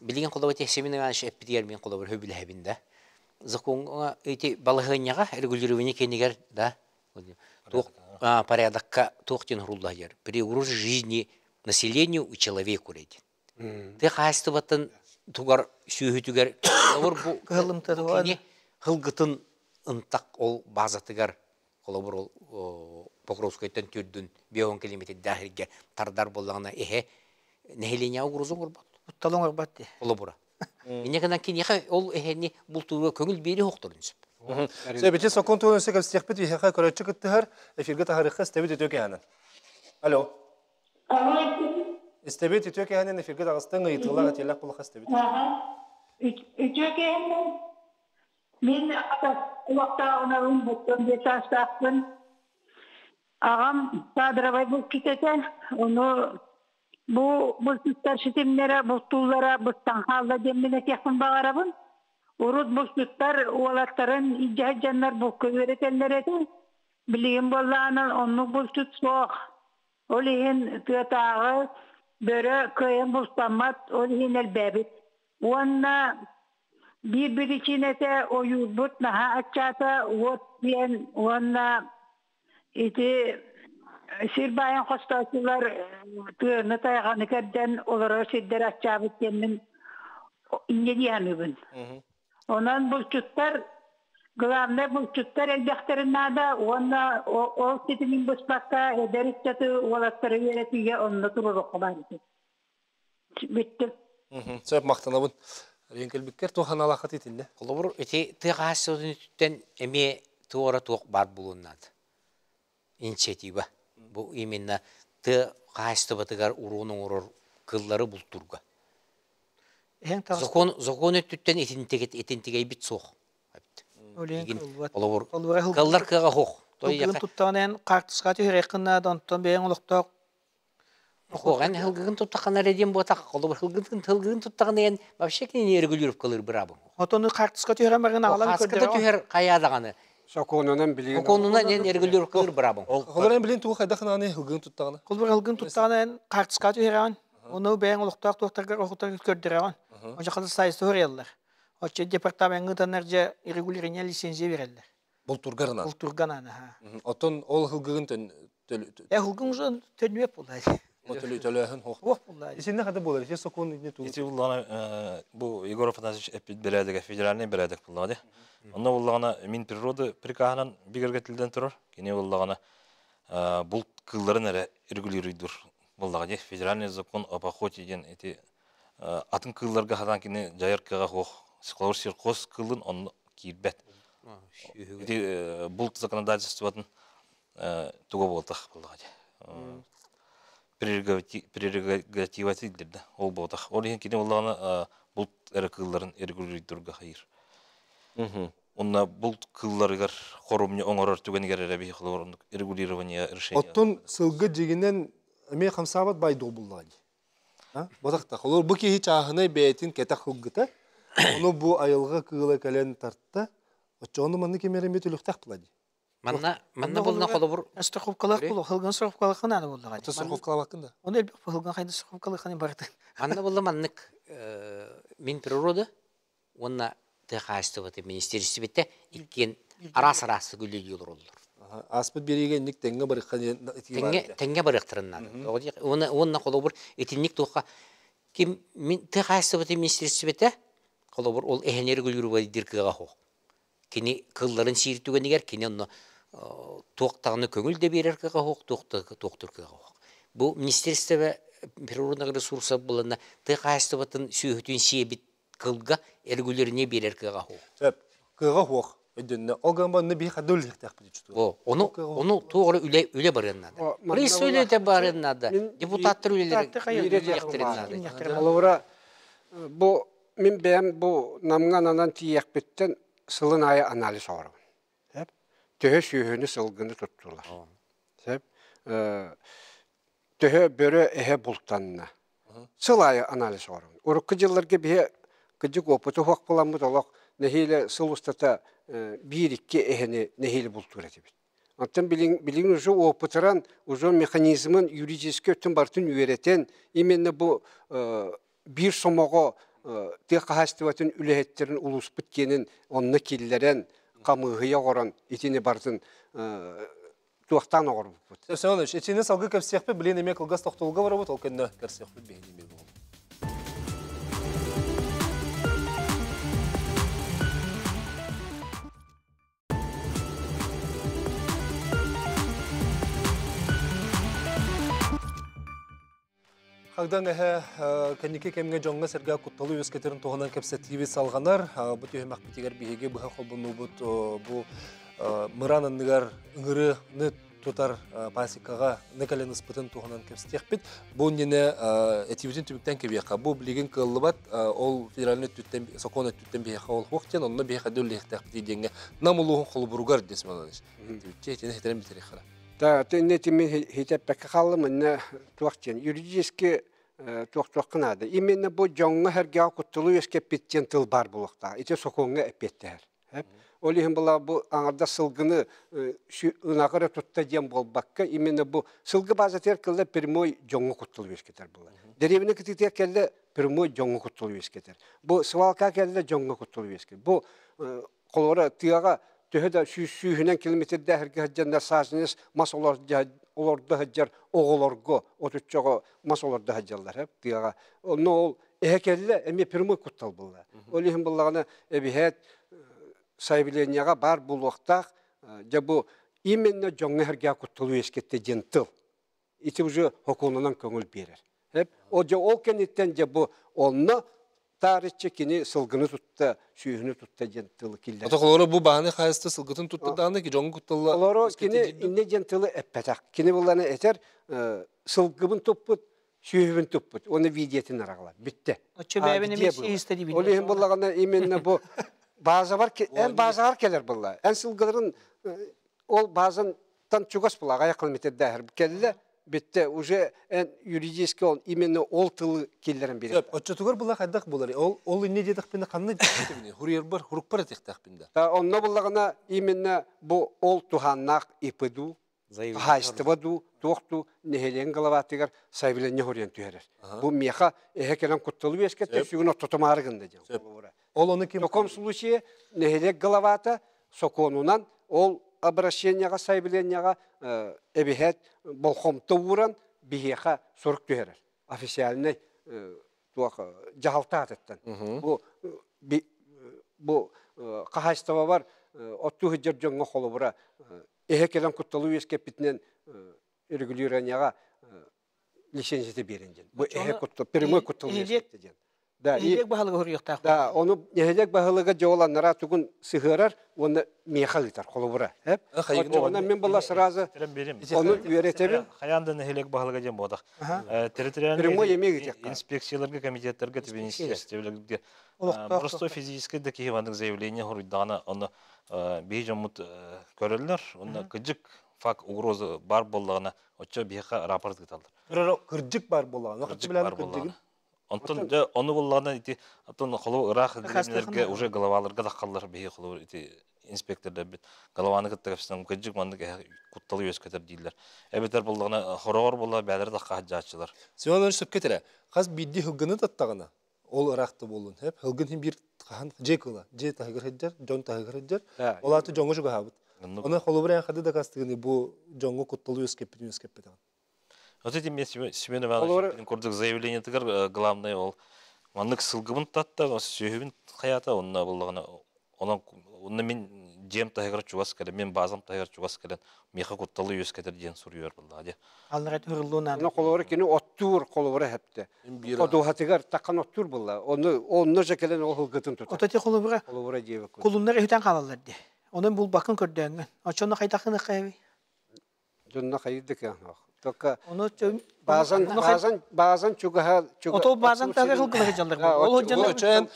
Билигин холобур Семен Иванович эппитигэр мин холобур хөбүлэһэбин да. Законга эти балаһыанньаҕа регулирование кэнигэр да туох порядокка туох диэн хуруллаһыйар. При угрозе жизни населению и человеку диэн. Ты хаһаайыстыбатын тугар сүөһүтүгэр холобур бу Кыһылымта кини хылгытын ынтак ол базатыгар холобур ол Покровскайтан түрдүн биоһон километрдээхиргэ тардар буоллаҕына эһэ нэһилиэнньэҕэ угроза оҥорбот. Утталын оҥорбот дии. Холобура. Инньэ гынан киниэхэ ол эһэни бултуурга көҥүл биэри охторун сөп. Сөбүтү сокуон туһунан өссө кэпсиэхпит биһиэхэ көрөөччү кыттыһар эфиргэ таһарыахха истэбит үтүө кэһэнэн. Алло. Истэбит үтүө кэһэнэн эфиргэ таҕыстыҥ ыйытыылаах этиэлээх буоллахха истэбит. Үтүө кэһэнэн мин олохтооҕунабын буттан биэс саастаахпын. Аҕам кадровай булчут этэ. Ону бу булчуттар ситимнэрэ бултууллара быстан хаалла диэммин этиэхпин баҕарабын. Урут булчуттар уолаттарын илдьэ сылдьаннар булка үөрэтэллэр этэ. Билигин буоллаҕына оннук булчут суох. Ол иһин тыатааҕы бөрө кыайан бултаммат, ол иһин элбээбит. Уонна биир биричиинэтэ ойуурбут наһаа аччаата, уот диэн уонна ити сир баайын хостооччулар тыаны тайҕаны кэрдэн олорор сирдэр аччаабыт диэммин инньэ дии саныыбын. Онон булчуттар главное булчуттар элбэхтэрин наада уонна ол ситимин быспакка эдэр ыччаты уолаттары үөрэтиигэ онно туруоруохха баар этэ. Бүттүм. Сөп махтанабын. Рен кэлбиккэр туох аналааххат итиннэ? Холобур, ити тыа хаһаайыстыбатын өттүттэн эмиэ туора туох баар буолуон наада. Инициатива. Бу именно тыа хаһаайыстыбатыгар уруон оҥорор кыллары бултуурга. Закон, закон өттүттэн итинтигэйбит суох. Холобур, кыллар кыаҕа суох. Тылгын туттаҕына эн хаартыскаҕа түһэриэххин наада, онтон бэйэҥ олохтоох Ох, эн хылгыгын туттаххына эрэ диэн буотах, холобур, хылгын хылгыгын туттаҕына эн вообще кинини регулировкалыыр быраабыҥ. Отону хаартыска түһэрэн баран аҕалан Хаартыската түһэр хайаа даҕаны. Сокуонунан билигин Сокуонунан эн регулировкалыыр быраабыҥ. Холобур, эн билин тугу хайдах гынааны хылгыгын туттаҕына? Холобур, хылгын туттаҕына эн хаартыска түһэрэҕин, ону бэйэҥ олохтоох туохтаргар охотаргар көрдөрөҕүн. Оччоҕо сайысы суруйаллар. Оччо департамеҥҥа ыытаннар дьэ регулирование лицензия биэрэллэр. Бултургарынан. Бултурганан, аха. Оттон ол хылгыгын Э, хылгын уже төннүөп буолла. Төлөөһүн хоох. Ох буолла. Исинне хата буолар, ити сокуон ини туу. Ити буллаҕына бу Егор Афанасьевич эппит бэрээдэгэ федеральный бэрээдэк буллаҕа дии. Онно буллаҕына Минприроды приказынан бигэргэтиллэн турар. Кини буллаҕына булт кыылларын эрэ регулируйдуур буоллаҕа дии. Федеральный закон об охоте диэн ити атын кыылларга хатан кини дьайар кыаҕа суох. Холобур, сельхоз кыылын онно киирбэт. Ити булт законодательствотын туга буолтах буоллаҕа дии. Прерогатива диир да ол буолтах. Ол иһин кини буоллаҕына булт эрэ кыылларын регулируйдурга хайыыр. Онно булт кыылларыгар хорумньу оҥорор түгэнигэр эрэ биһи холобур регулирование решение. Оттон сылгы дьигинэн эмиэ хамсаабат бай буоллаҕа дии. Ботахта, холобур, бу киһи чааһынай бэйэтин кэтэх ылгыта, ону бу айылҕа кыыла кэлэн тарта, оччоҕуна манна ким эрэ эмиэ түлүхтээх була дии. Манна манна булна холобур Страховкалаах буолуо, хылгын страховкалааххын наада буоллаҕа. Страховкалаабаккын да. Оны элбэх хылгын хайда страховкалыаххын барытын. Манна булла маннык Минприрода уонна тыа хаһаайыстыбатын министиэристибэтэ иккиэн араас-араас үлэлии олороллор. Ааспыт биэриигэ инник тэҥҥэ барыахха тэҥҥэ тэҥҥэ барыахтарын наада. Уонна уонна холобур итинник туохха ким мин тыа хаһаайыстыбатын министиэристибэтэ холобур ол эһэни регулировать кыаҕа суох. Кини кылларын сиир түгэнигэр кини онно туох даҕаны көҥүл да биэрэр кыаҕа суох, туох да туохтуур кыаҕа суох. Бу министерство природных ресурсов буланна тыа хаһаайыстыбатын сүөһүтүн сиэбит кылга регулярнее биэрэр кыаҕа суох. Сөп. Кыаҕа суох. Өйдөннө. Ол гынан баран биһи хадды үлэлиэхтээхпит чуту. О, ону ону туох үлэ үлэ барыан наада. Рейс үлэтэ барыан наада. Депутаттар үлэлери үлэлиэхтэрин наада. Холобура, бу мин бэйэм бу Намҥа ананан тиийиэхпиттэн сылын аайы анализ оҥоробун. Төһө сүөһүнү сылгыны туттулар. Төһө бөрө эһэ бултанна. Сыл аайы анализ оҥоробун. Урукку дьылларга биһи кырдьык опыты суох буоламмыт олох нэһиилэ сыл устата биир-икки эһэни нэһиилэ бултуур этибит. Оттон билигин уже опытыран, уже механизмын юридически өттүн барытын үөрэтэн, именно бу биир сомоҕо тыа хаһаайыстыбатын үлэһиттэрин улууспут киэнин онно киллэрэн, хамыыһыйа оҥорон итини барытын туохтаан оҥорбуппут. Семенович, итини салгыы кэпсиэхпит, билигин эмиэ кылгас тохтобулга барабыт, ол кэннэ көрсүөхпүт биһиги эмиэ буолуо. Хагдаҥ эһэ кэнники кэмҥэ дьоҥҥо-сэргэ кутталы үөскэтэрин туһунан кэпсэтиибит салҕанар. Бу түһүмэхпитигэр биһиги быһа холбонуубут бу мыран анныгар ыҥырыны тутар пасекаҕа кэлэн ыспытын туһунан кэпсэтиэхпит. Бу иннинэ этиибитин түмүктэн кэбиэххэ. Бу билигин кыаллыбат, ол федеральный өттүттэн, сокуон өттүттэн биһиэхэ ол суох диэн, онно биһиэхэ үлэлиэхтээхпит диэҥҥэ Нам улууһун холобуругар диэн Семен Иванович. Итини хитэрэн бүтэриэххэ. Да, инне тимин хитеппекке хааллым, инне туох диэн юридически туох туохха наада. Именно бу дьоҥҥо сэргэҕэ кутталы үөскэппит диэн тыл баар буолуохтаах. Ити сокуоҥҥа эппиэттэһэр. Ол иһин была бу аҥардас сылгыны ынаҕы эрэ тутта диэн буолбакка, именно бу сылгы базатыгар кэллэ прямой дьоҥҥо кутталы үөскэтэр буолар. Дэриэбинэ кытыытыгар кэллэ прямой дьоҥҥо кутталы үөскэтэр. Бу свалка кэллэ дьоҥҥо кутталы үөскэтэр. Бу холобура тыаҕа төһө да сүүһүнэн километрдээхиргэ сылдьаннар саженец мас олордо сылдьар оҕолорго отуччоҕо мас олордо сылдьаллар тыаҕа. Онно ол эһэ кэллэ эмиэ прямой куттал буолла. Ол иһин буллаҕына эбиһээт заявлениеҕа баар буолуохтаах дьэ бу именно дьоҥҥо сэргээх кутталы үөскэттэ диэн тыл. Ити уже сокуонунан көҥүл биэрэр. Ол дьэ ол кэнниттэн дьэ бу онно таарыччы кини сылгыны тутта, сүүһүнү тутта диэн тылы киллэрэр. Ото холоро бу бааны хаайыста сылгытын тутта даҕаны ки дьоҥҥо кутталла Олоро кини инне диэн тылы эппэтэх. Кини булланы этэр сылгыбын туппут, сүүһүбүн туппут. Оны видеотын араҕалар. Бүттэ. Оччо бэйэбин эмиэ сиһистэ диибин. Ол иһин буллаҕына именно бу баазабар эн баазаҕар кэлэр булла. Эн сылгыларын ол баазантан чугас була аҕыйах километрдээхэр кэллэ бүттэ уже эн юридически ол именно ол тылы киллэрэн биэрэр. Оччотугар була хайдах булар? Ол ол инне диэтэхпинэ ханна диэтэхпинэ хуруйарбар хурукпар этиэхтээхпин да. Та онно буллаҕына именно бу ол туһааннаах ИПДУ хаһаайыстыба дуу, туох дуу нэһилиэгин главатыгар заявление хоруйан түһэрэр. Бу миэхэ эһэ кэлэн кутталы үөскэттэ, сүгүн оттотумаары гынна диэн. Ол ону ким В таком случае нэһилиэк главата сокуонунан ол обращениеҕа, заявлениеҕа эбиһээт болҕомто ууран биһиэхэ сурук түһэрэр. Официальный туох дьаһалта аатыттан. Бу бу хаһаайыстыбабар оттуу сылдьар дьоҥҥо холобура эһэ кэлэн кутталы үөскэппитинэн регулированияҕа лицензията биэрэн диэн. Бу эһэ куттал, прямой куттал үөскэттэ диэн. Да, нэһилиэк баһылыга хоруйуохтаах. Да, ону нэһилиэк баһылыга дьооланнара тугун сыһыарар уонна миэхэ ыытар холобура. Онон мин была сразу ону үөрэтэбин. Хайаан да нэһилиэк баһылыга диэн буолбатах. Территориальный инспекцияларга, комитеттарга, министерстволарга просто физическое да киһи маннык заявление хоруйдаҕына, ону биһи дьоммут көрөллөр, онно кыдьык факт угроза бар буоллаҕына, оччо биһиэхэ рапорт ыыталлар. Кырдьык бар буоллаҕына, кырдьык бар буоллаҕына. Онтон дьэ ону буллаҕына ити оттон холобур ыраах дэриэбинэлэргэ уже главаларга таххаллар биһи холобур ити инспектордарбыт главаны кытта кэпсэтэн кырдьык маннык кутталы үөскэтэр дииллэр. Эбэтэр буллаҕына хороҕор буолла бээлэри тахха сылдьааччылар. Семен Иванович сөпкө этэрэ. Хас биирдии һылгыны таттаҕына ол ыраах да буоллун сөп. Һылгын иһин биир хаһан дьиэ кыыла, дьиэ таһыгар сылдьар, дьон таһыгар сылдьар. Ол аата дьоҥҥо чугаһаабыт. Оны холобур эн хады дакаастыгыный бу дьоҥҥо кутталы үөскэппитин үөскэппэтэҕин. Вот эти Семен Иванович курдук заявлениетыгар главное ол маннык сылгыбын татта, сүөһүбүн хайаата, онно буллаҕына онон онно мин дьиэм таһыгар чугас кэлэн, мин базам таһыгар чугас кэлэн, миэхэ кутталы үөскэтэр диэн суруйар буллаҕа дии. Аллара түһүрүллуун Ону холобура кини оттуур холобура хэпте. Одуһатыгар такхан оттуур булла. Онно онно же кэлэн ол һылгытын тутар. Ото ти холобура Холобура диэбик. Кулуннар үһүтэн хаалаллар дии. Онон булбаккын көрдөөҥҥүн. Оччону хайдах гыныахха эбий? Дьонно хайырды кыах. Только Ону базан базан базан чугаһа чуга Отол базан тага кылгылы жаллар. Ол Ол өчен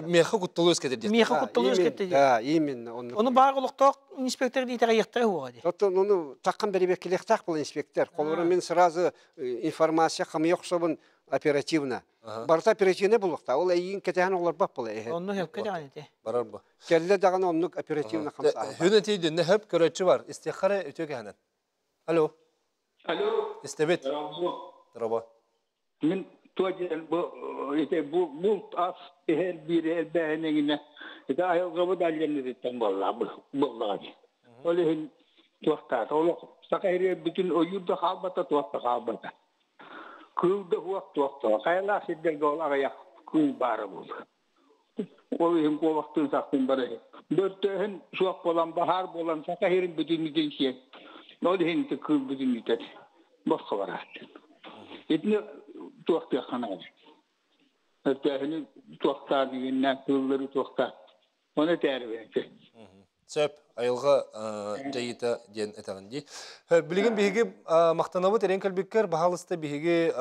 меха кутталу өскетер диэн. Меха кутталу өскетер. Да, именно он. Ону баар олохтоох инспектор диитэ хуга ди. Оттон ону таккан беребеккилехтаах был инспектор. Холобура мен сразу информация хамыйах собун оперативно. Барыта оперативно булуқта. Ол эйин кетеһен олар бап була эһэ. Онну хепке даган ити. Барар бу. Келле даган оннук оперативно хамса. Хүнэ тейден хөп көрөчү бар. Истехаре өтө кehenen. Алло. Алло. Истебит. Дороба. Мен туажен бу ите бу бу ас эхер бир элбэһинегине ите айылгабы далленнититтен болла боллага. Ол иһин туохтаат. Ол сака бүтүн ойурда хаалбата туохта хаалбата. Кыылда хуак туохта. Кайла сиддерге ол агаяк кыл бары бул. Ол иһин куобахтын сактын бары. Бөртөһүн суак болан бахар болан сака херин бүтүн сиен. Ол иһин кыл бүтүн үтет. Боско барат. Итини туохтуоххана. Өттөһүнү туохтаа дигиннен кыллары туохтаа. Оны тәрбенте. Сөп айылға жайыта диэн этаҕын дии. Билигин биһиги мактанабыт эрен кэлбиккэр баһалыста биһиги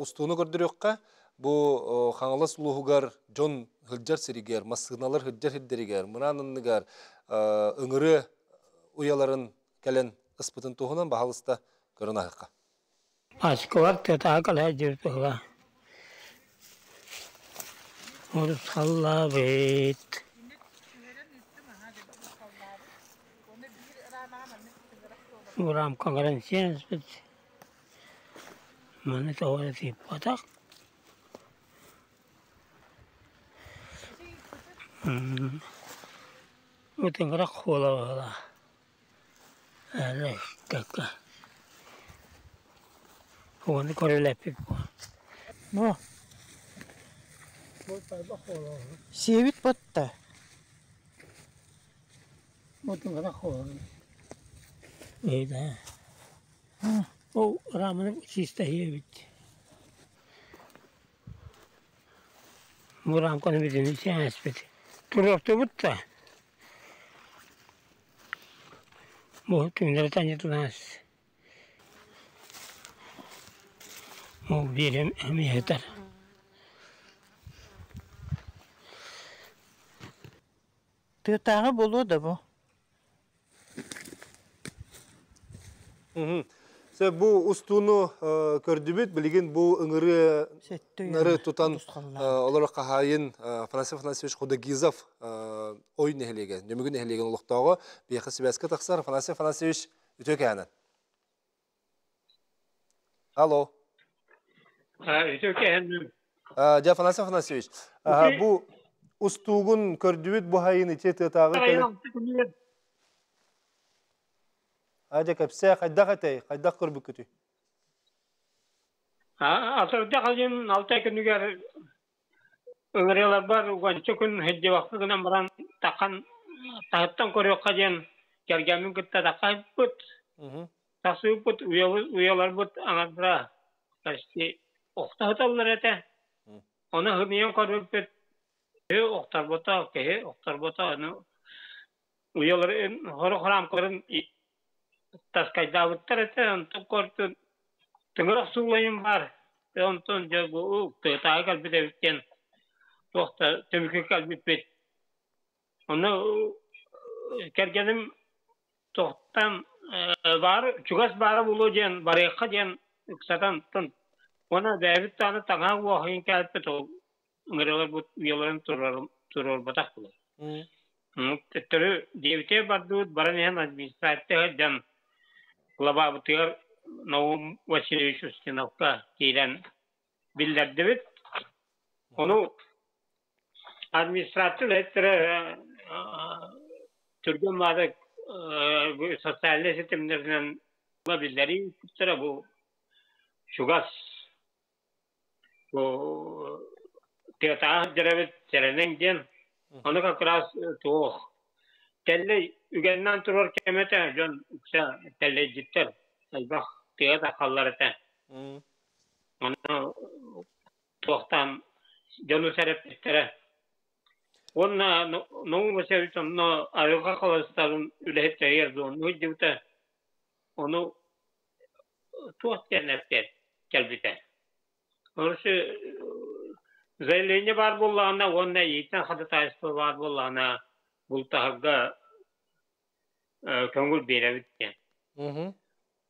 устууну көрдөрүөххэ бу Хаҥалас улууһугар дьон сылдьар сиригэр, массыыналар сылдьар сирдэригэр, мыраанынныгар ыҥыры уйаларын кэлэн ыспытын туһунан баһалыста көрөн аһыкка. Аскылар тетаа калаа жиртыла. Урусхаллабыт. Урам кангаран сиэнспит. Маны тоҕо типпатах. Утыҥырах хуола Әле какка. Оны көрөлөппүт бу. Бу. Сиэбит ботта. Утыҥырах хуола. Эйда. О, раманы чисто хиэбит. Мурам коны бидини сиэнспит. Туруохтубут та. Бу түннэри таньытылаас. Ол биирем эмиэ Тыатааҕы буолуо да бу. Сө бу устууну көрдүбүт, билигин бу ыҥыры нары тутан олор хаһайын Афанасий Афанасьевич Худогизов ой нэһилиэгэ, нөмүгү нэһилиэгин олохтооҕо биэхэ сибээскэ тахсар. Афанасий Афанасьевич үтүө кэһэнэн. Алло. Үтүө кэһэнэн. Дьэ Афанасий Афанасьевич, бу устуугун көрдүбүт бу хайын ити тыатааҕы кэлэн Ажа кэпсээ хайдах этэй, хайдах көрбүккүтүй? Атырдьах ыйын алта күнүгэр ыҥырыаларбар уонча күн сылдьыбакка гынан баран тахан таһыттан көрүөххэ диэн кэргэммин кытта таххайбыт. Тахсыбыппыт уйаларбыт аҥардара почти охто сыталлар этэ. Ону хыныйан көрбүппүт киһи охторбото, киһи охторбото, ону уйаларын сорох рамкаларын таскайдаабыттар этэ, онтон көртүн тыҥырах суулайым баар. Онтон дьэ бу тыатааҕы кэлбит эбит диэн туох да түмүккэ кэлбиппит. Ону кэргэним туохтан баар чугас баара буолуо диэн барыахха диэн ыксатан уонна бэйэбит даҕаны таҥаһа уоһайын кэлбит ол ыҥырыаларбыт уйаларын туруорбатах буолар. Төттөрү диэбитэ бардыбыт, баран иһэн администрация сылдьан главабытыгар Наум Васильевич Устиновка киирэн биллэрдибит. Ону администрация үлэһиттэрэ түргэн баада социальнай ситимнэринэн биллэрии ыыппыттара бу чугас бу тыатааҕы сылдьар эбит сэрэнэн диэн. Ону как раз туох тэллэй үгэннээн турар кэмэ этэ, дьон үксэ тэллэйдьиттэр элбэх тыа тахаллар этэ. Ону туохтаан дьону сэрэппиттэрэ. Уонна Наум Васильевич онно айылҕа холостарын үлэһиттэригэр дуоннуу сылдьыбыта. Ону туох диэн эппиэт кэлбитэ. Короче, заявление баар буоллаҕына уонна иитэн ходатайство баар буоллаҕына бултаһарга көҥүл биэрэбит диэн.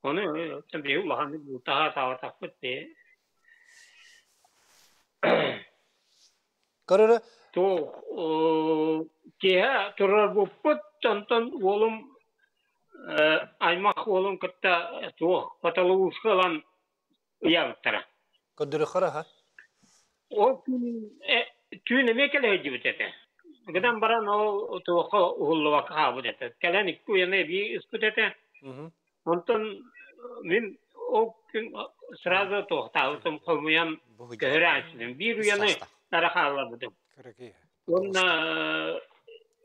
Ону биһи улаханнык бултаһа саҕатахпыт дии. Көрөрө Туох киэһэ турарбыппыт, онтон уолум аймах уолун кытта туох потолугуска ылан ыйаабыттара. Көрдөрөххөр аха. Ол күн түүн эмиэ кэлэ сылдьыбыт этэ. Гынан баран ол туохха уһуллубакка хаалбыт этэ. Кэлэн икки уйаны эбии ыспыт этэ. Онтон мин ол күн сразу туохтаабытым хомуйан көһөрө ааччытым. Биир уйаны нара хаалларбытым. Уонна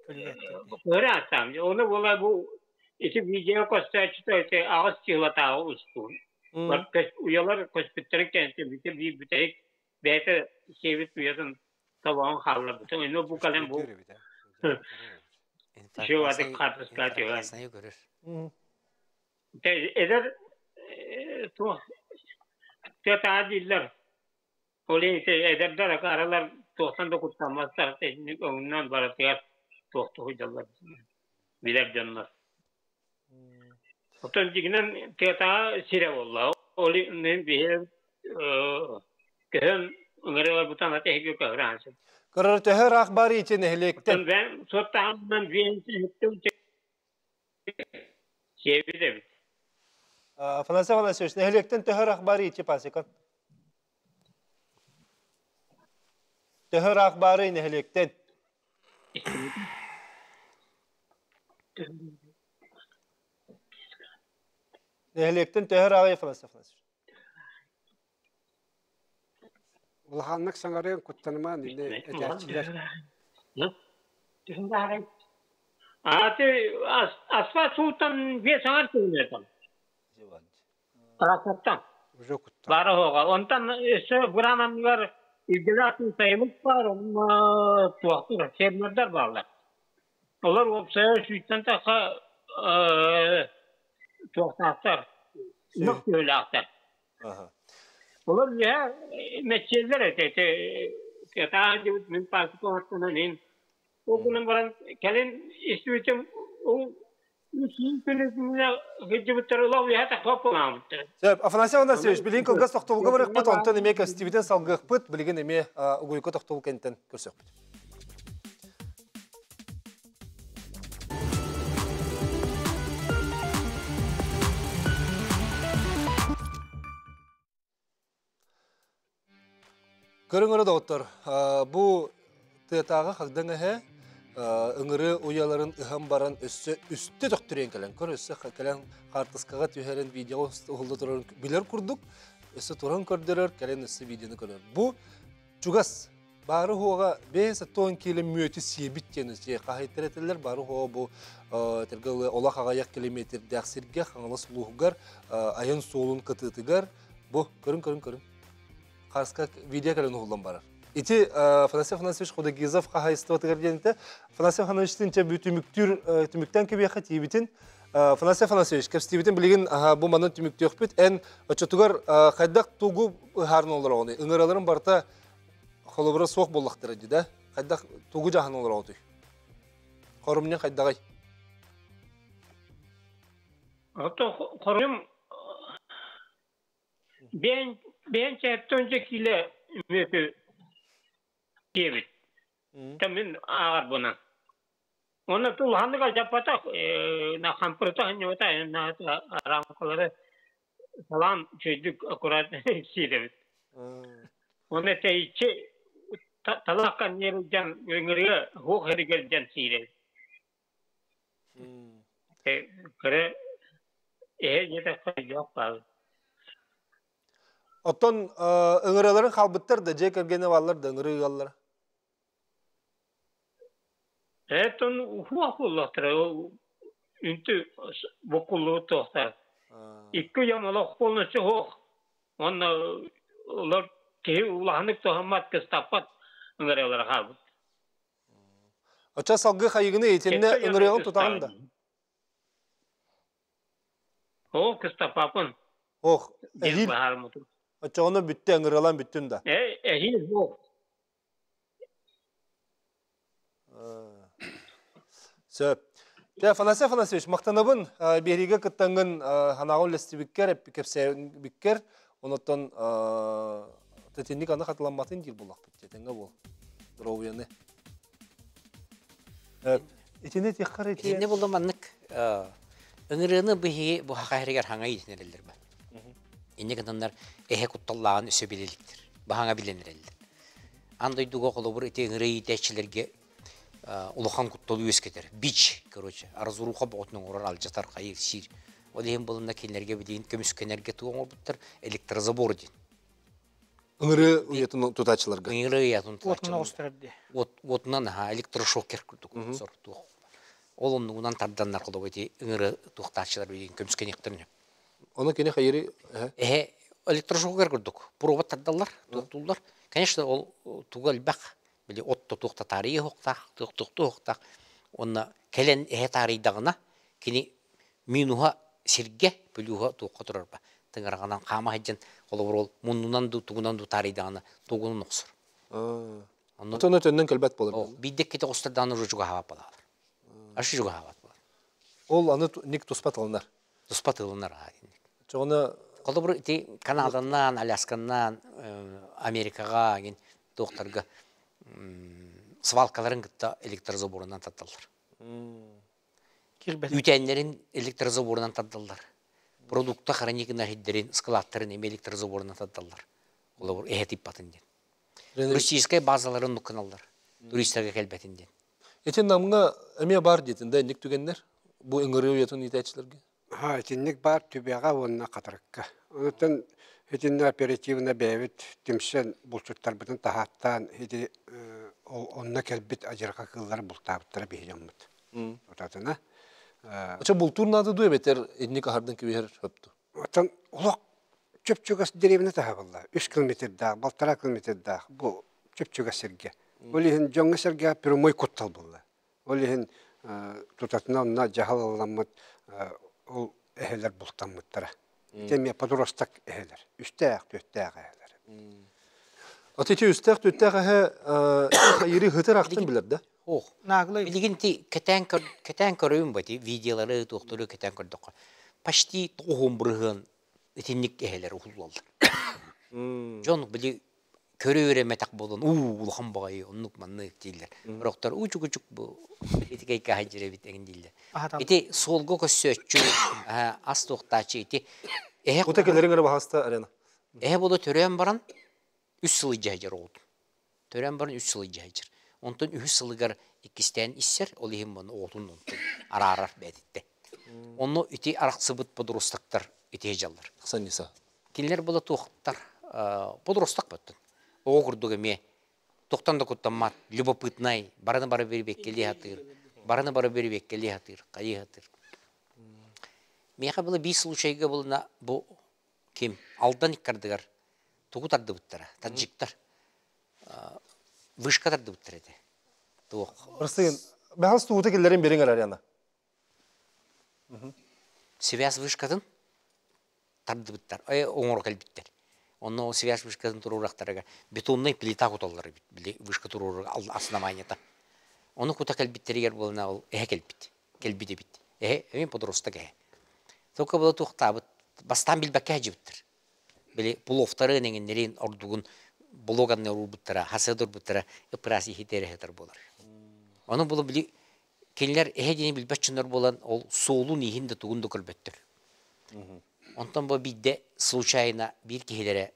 көһөрө ааттаам. Ону буола бу ити видео көстөөччүтэ ити аҕыс чыһылатааҕы устуун. Уйалар көспүттэрин кэнниттэн бүтэ биир бүтэһик бэйэтэ сиэбит уйатын тобоҕун хаалларбыта. Ону бу кэлэн бу Шиватык хаартыска түһэн. Эдэр туох тыатаа дииллэр. Ол иһин эдэрдэр аралар туохтан да куттамматтар итинник өҥүнэн барытыгар туохтуу сылдьаллар билэр дьоннор. Оттон дьиҥинэн тыатааҕы сирэ буолла. Ол иһин биһи көһөн ыҥырыыларбытын аты эһиги көһөрө сып. Көрөр төһө ыраах бар ити нэһилиэктэн? Оттон бэйэм суоттаһаммынан сиэбит эбит. Афанасий Афанасьевич, нэһилиэктэн төһө ыраах бар ити пасека? Төһө ыраах баарый нэһилиэктэн? Нэһилиэктэн төһө ырааҕый Афанасий Афанасьевич? Улаханнык саҥарыан куттанымаан иннэ этээччилэр. Аты асфальт сууттан биэс аҥар километр. Трассаттан. Уже куттан. Баара оһоҕо. Онтон өссө быраан анныгар илдьилээх сайылык баар, онно туохтур, фермердэр бааллар. Олор уопсайа сүүстэн тахса туохтаахтар, ынах сүөһүлээхтэр. Олор үөһэ мэччиэллэр этэ, ити тыатааҕы дьыбыт мин паасыка оҥостонон иһин. Ол гынан баран кэлин истибитим ол Сөп, Афанасий Афанасьевич, билигин кылгас тохтобулга барыахпыт, онтон эмиэ көстүүбүтүн салгыахпыт, билигин эмиэ угуйка тохтобул кэнниттэн көрсүөхпүт. Көрүҥ доҕоттор, бу тыатааҕы хагдаҥ эһэ ыҥырыы уйаларын ыһан баран өссө үстэ төхтүрүйэн кэлэн, көр өссө кэлэн хаартыскаҕа түһэрэн видеоҕа уһулла турарын билэр курдук, өссө туран көрдөрөр, кэлэн өссө видеоны көрөр. Бу чугас баары хуоҕа 5-10 кило мүөтү сиэбит диэн хаһыйтар этэллэр. Баары хуоҕа бу тергалы олох аҕыйах километрдээх сиргэ Хаҥалас улууһугар айан суолун кытыытыгар бу көрүн көрүн көрүн Хаска видео кэлэн уһуллан барар. Ити Афанасий Афанасьевич Ходогизов хаһайыстыбатыгар диэнитэ Афанасий Афанасьевичтин чэ түмүктүүр түмүктэн кэбиэхэ тиибитин Афанасий Афанасьевич кэпсэтиибитин билигин бу манан түмүктүөхпүт. Эн оччотугар хайдах тугу ыһааран олороҕуный? Ыҥыраларын барыта холобура суох буоллахтара дии да? Хайдах тугу дьаһан олороҕутуй? Хорумньу хайдаҕый? Ото хорум Бэйэн бэйэн чээттэн киилэ мүөтү диэбит. Мин ааҕарбынан. Уонна улаханнык алдьаппатах, хампырыта сынньыбата, араҥкалары салаан үчүгэйдик аккуратно сиир эбит. Уонна тэйиччи талах канньыырдьан ыҥырыа хуох эригэрдьэн сиир эбит. Кыра эһэ диэтэххэ өйдөөх баҕайы. Оттон ыҥырыаларын хаалбыттар да, дьиэ кэргэнэ бааллар да ыҥырыы ыаллара? Оттон уһуох буоллахтара, үнтү буккуллубут туохтаах. Икки уйам олох полностью суох. Уонна олор киһи улаханнык туһаммат, кыстаппат ыҥырыалара хаалбыт. Оччо салгыы хайыгыны итиннэ ыҥырыаҕын тутаҕын да? Оо, кыстаппаппын. Ох, эһиил. Оччоҕуна бүттэ, ыҥырыалаан бүттүн да? Э, эһиил буол. Сөп. Дьэ, Афанасий Афанасьевич, махтанабын биэриигэ кыттаҥҥын санааҕын үллэстибиккэр, кэпсээбиккэр, онуттан тэтинник аны хатыламматын диир буоллахпыт. Тэҥҥэ буол. Здоровьяны. Итини тиэххэр ити... Итинни булла маннык ыҥырыаны биһиги бу хаха иһигэр хаҥа иитинэрэллэр ба. Инник гынаннар эһэ кутталлааҕын өссө билэликтэр. Баһаҥа билэнэрэллэр. Аан дойдуга холобур ити ыҥырыы иитээччилэргэ улахан кутталы үөскэтэр. Бич, короче, разруха боҕотун оҥорор, алдьатар, хайыр, сиир. Ол иһин булунна кинилэргэ билигин көмүскэнэргэ тугу оҥорбуттар электрозабор диэн. Ыҥырыы уйатын тутааччыларга. Ыҥырыы уйатын Уотунан оҕустарар дии. Уотунан аха электрошокер курдук сор туох. Ол оннугунан тарданнар холобур ити ыҥырыы туохтааччылар билигин көмүскэниэхтэрин сөп. Ону кини хайыры Эһэ электрошокер курдук провод тардаллар, туохтууллар. Конечно, ол туга элбэх. Били от туох та таарыйа уһуктаах, туох туох Уонна кэлэн эһэ таарыйдаҕына, кини минуһа сиргэ, плюһа туохха турар ба. Тыҥыраҕынан хаама сылдьан, холобур ол муннунан дуу, тугунан дуу таарыйдаҕына, тугунан охсор. Онно төннөн кэлбэт буолар. Биирдэ иккитэ оҕустардаҕына уже чугаһаабат буолаллар. Аш чугаһаабат буолар. Ол аны ник туспа тылынар. Туспа тылынар аа инник. Чоҕуна Холобур ити Канаданан, Алясканан, Америкаҕа гин туохтарга свалкаларын кытта электрозаборунан тардаллар. Үүтээннэрин электрозаборунан тардаллар. Продукта хранигына иһиддэрин, складтарын эми электрозаборунан тардаллар. Холобур, эһэ типпатын диэн. Туристическай базаларын нукканаллар. Туристарга кэлбэтин диэн. Ити Намҥа эмиэ баар диэтин да инник түгэннэр? Бу ыҥырыы уйатын иитээччилэргэ? Ха, итинник баар Түбэҕэ уонна Хатырыкка. Онтон итиннэ оперативно бэйэбит түмсэн булчуттарбытын таһааттаан ити онно кэлбит адьырҕа кыыллары бултаабыттара биһи дьоммут. Утатына. Очо бултуур наада дуу эбэтэр инник аһардан кэбиһэр сөп дуу? Оттон олох чөп-чугас дэриэбинэ таһабылла. Үс километрдаах, балтараа километрдаах бу чөп-чугас сиргэ. Ол иһин дьоҥҥо-сэргэҕэ прямой куттал буолла. Ол иһин тутатына онно дьаһал ылламмыт ол эһэлэр бултаммыттара. Ити эмиэ подросток эһэлэр, үстээх, түөртээх эһэлэр. Аты ити үстээх, түөртээх эһэ хайыры хытыр ахтын билэр да? Ох, билигин ти кэтээн кэтээн көрөйүм бати видеолары туохтары кэтээн көрдөххө почти тоҕуһун бырыһыан итинник эһэлэр уһуллаллар. Дьон били көрө-үөрэммэтэх буолан уу улахан баҕайы оннук маннык дииллэр. Сорохтор уу чугучук бу итикэй каһа эбит эҥин дииллэр. Ити суолга көссөөччү ас туохтааччы ити эһэ Кута кэлэриҥ эрэ баһаста арена. Эһэ буола төрөөн баран үс сыл илдьэ оҕотун. Төрөөн баран үс сыл илдьэ сылдьар. Онтон үһүс сылыгар иккистээн иссэр, ол иһин маны оҕотун онтон араарар бээтиттэ. Онно ити арахсыбыт подростактар ити дьаллар. Санниса. Кинилэр була туохтар подросток бөттөн. Оҕо курдук эмиэ тохтон да куттаммат, любопытнай, барыны бары бирибеккелии хатыыр, барыны бары бирибеккелии хатыыр, хайыы хатыыр. Миэхэ было биир случайга булна бу ким Алдан иккардыгар тугу тардыбыттара, таджиктар вышка тардыбыттар этэ. Туох. Растыгын, бэхас туута киллэрин бериң араряна. Связь вышкатын тардыбыттар, оҥоро кэлбиттэр. Онно связь вышкатын туруорахтарыгар бетонный плита куталлар эбит, били вышка туруорар основаниета. Ону кута кэлбиттэригэр буолна ол эһэ кэлбит, кэлбит эбит. Эһэ, эмиэ подросток эһэ. Только была туохтаабыт, бастаан билбэккэ сылдьыбыттар. Били пловтарын эҥиннэрин ордугун блоганны уурбуттара, хасыа урбуттара ыпыраас иһитэ эрэ сытар буолар. Ону булу били кинилэр эһэ диэни билбэт дьоннор буолан ол суолун иһин да тугун да көрбөттөр. Онтон бу биирдэ случайно биир киһилэрэ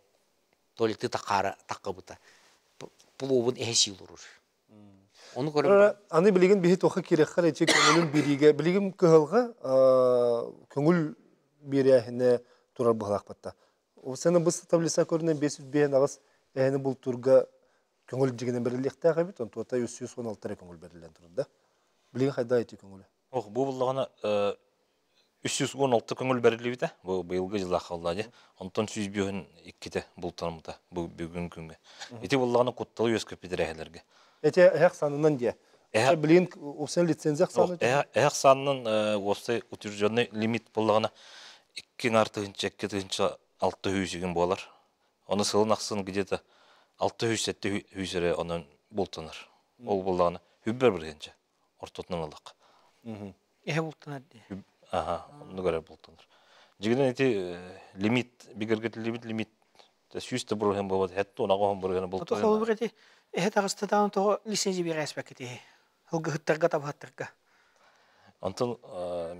туалеты такаара таккыбыта. Пловун эһэ сии олорор. Ону көрөн Аны билигин биһи туохха киирэххэр эчи көҥүлүн биэриигэ билигин кыһалҕа көҥүл биэрээһинэ турар быһалаахпатта. Сена быс таблица көрүнэн 558 эһэни бултуурга көҥүл дьигинэн бэриллиэхтээх эбит, онтуота 316 эрэ көҥүл бэриллэн турар да. Билигин хайда ити көҥүлэ? Ох, бу буллаҕына 316 көҥүл бэриллибитэ. Бу быйылгы дьыллаах халла дии. Онтон 152-те бултанымыта бу бүгүн күҥҥэ. Ити буллаҕына кутталы үөскэппит эрэһэлэргэ. Эти эһэх санынан диэ. Билин уопсай лицензия ахсааны? Эһэ ахсаанынан уопсай утвержденный лимит буоллаҕына 2 тыһыынча 2600 игин буолар. Оны сылын ахсын где-то 607 сүүс эрэ онон бултанар. Ол буоллаҕына хүббэр бырыһынча ортотунан ыллах. Эһэ бултанар дии. Аха, оннук эрэ бултанар. Дьигинен ити лимит, бигэргэтиллибит лимит 100 да бырыһын буолбат, хетте онаҕа бырыһын Ото бултанар. холобур эти эһэ таҕыстатаан тоҕо лицензия биэрээспэккити. Ылгыһыттарга табыһаттарга. Онтон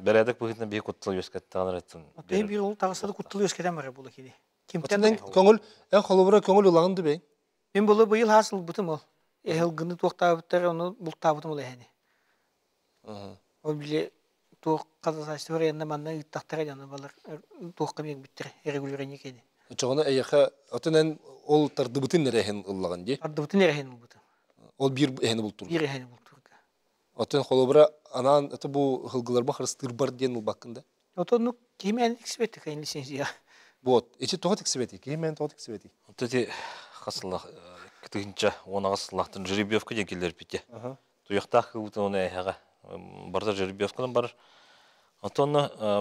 бэрээдэк быһыытынан биһи куттал үөскэттэҕин эреттин. Ото биир ол таҕыстата куттал үөскэтэн барар була кини. Кимтэн Кимтэн көҥүл эн холобура көҥүл ылаҕын дубей? Мин булу быйыл хаас ылбытым ол. Эһэ ылгыны туохтаабыттар ону бултаабытым ол эһэни. Ол били туох хатасаачты барыянна манна ыыттахтара дьону балар туохка биэрбиттэр регулирование кини. Чоҕуна эйэхэ отон эн ол тардыбытын эрэһин ыллаҕын дии. Ардыбытын эрэһин ылбытым. Ол биир эһини бултур. Биир эһэни бултурга. Отон холобура анаан это бу хылгыларба харыстыырбар диэн ылбаккын да. Отоннук ким эн эксперт кайын лицензия. Вот, ичи тоҕо тиксибети, киһи мен тоҕо тиксибети. Онто ити хасыллах 2010 сыллахтан жеребьевка диэн киллэрбите. Туяхтаах кыбытын оны эһэҕэ барда жеребьевканан барар. Онтон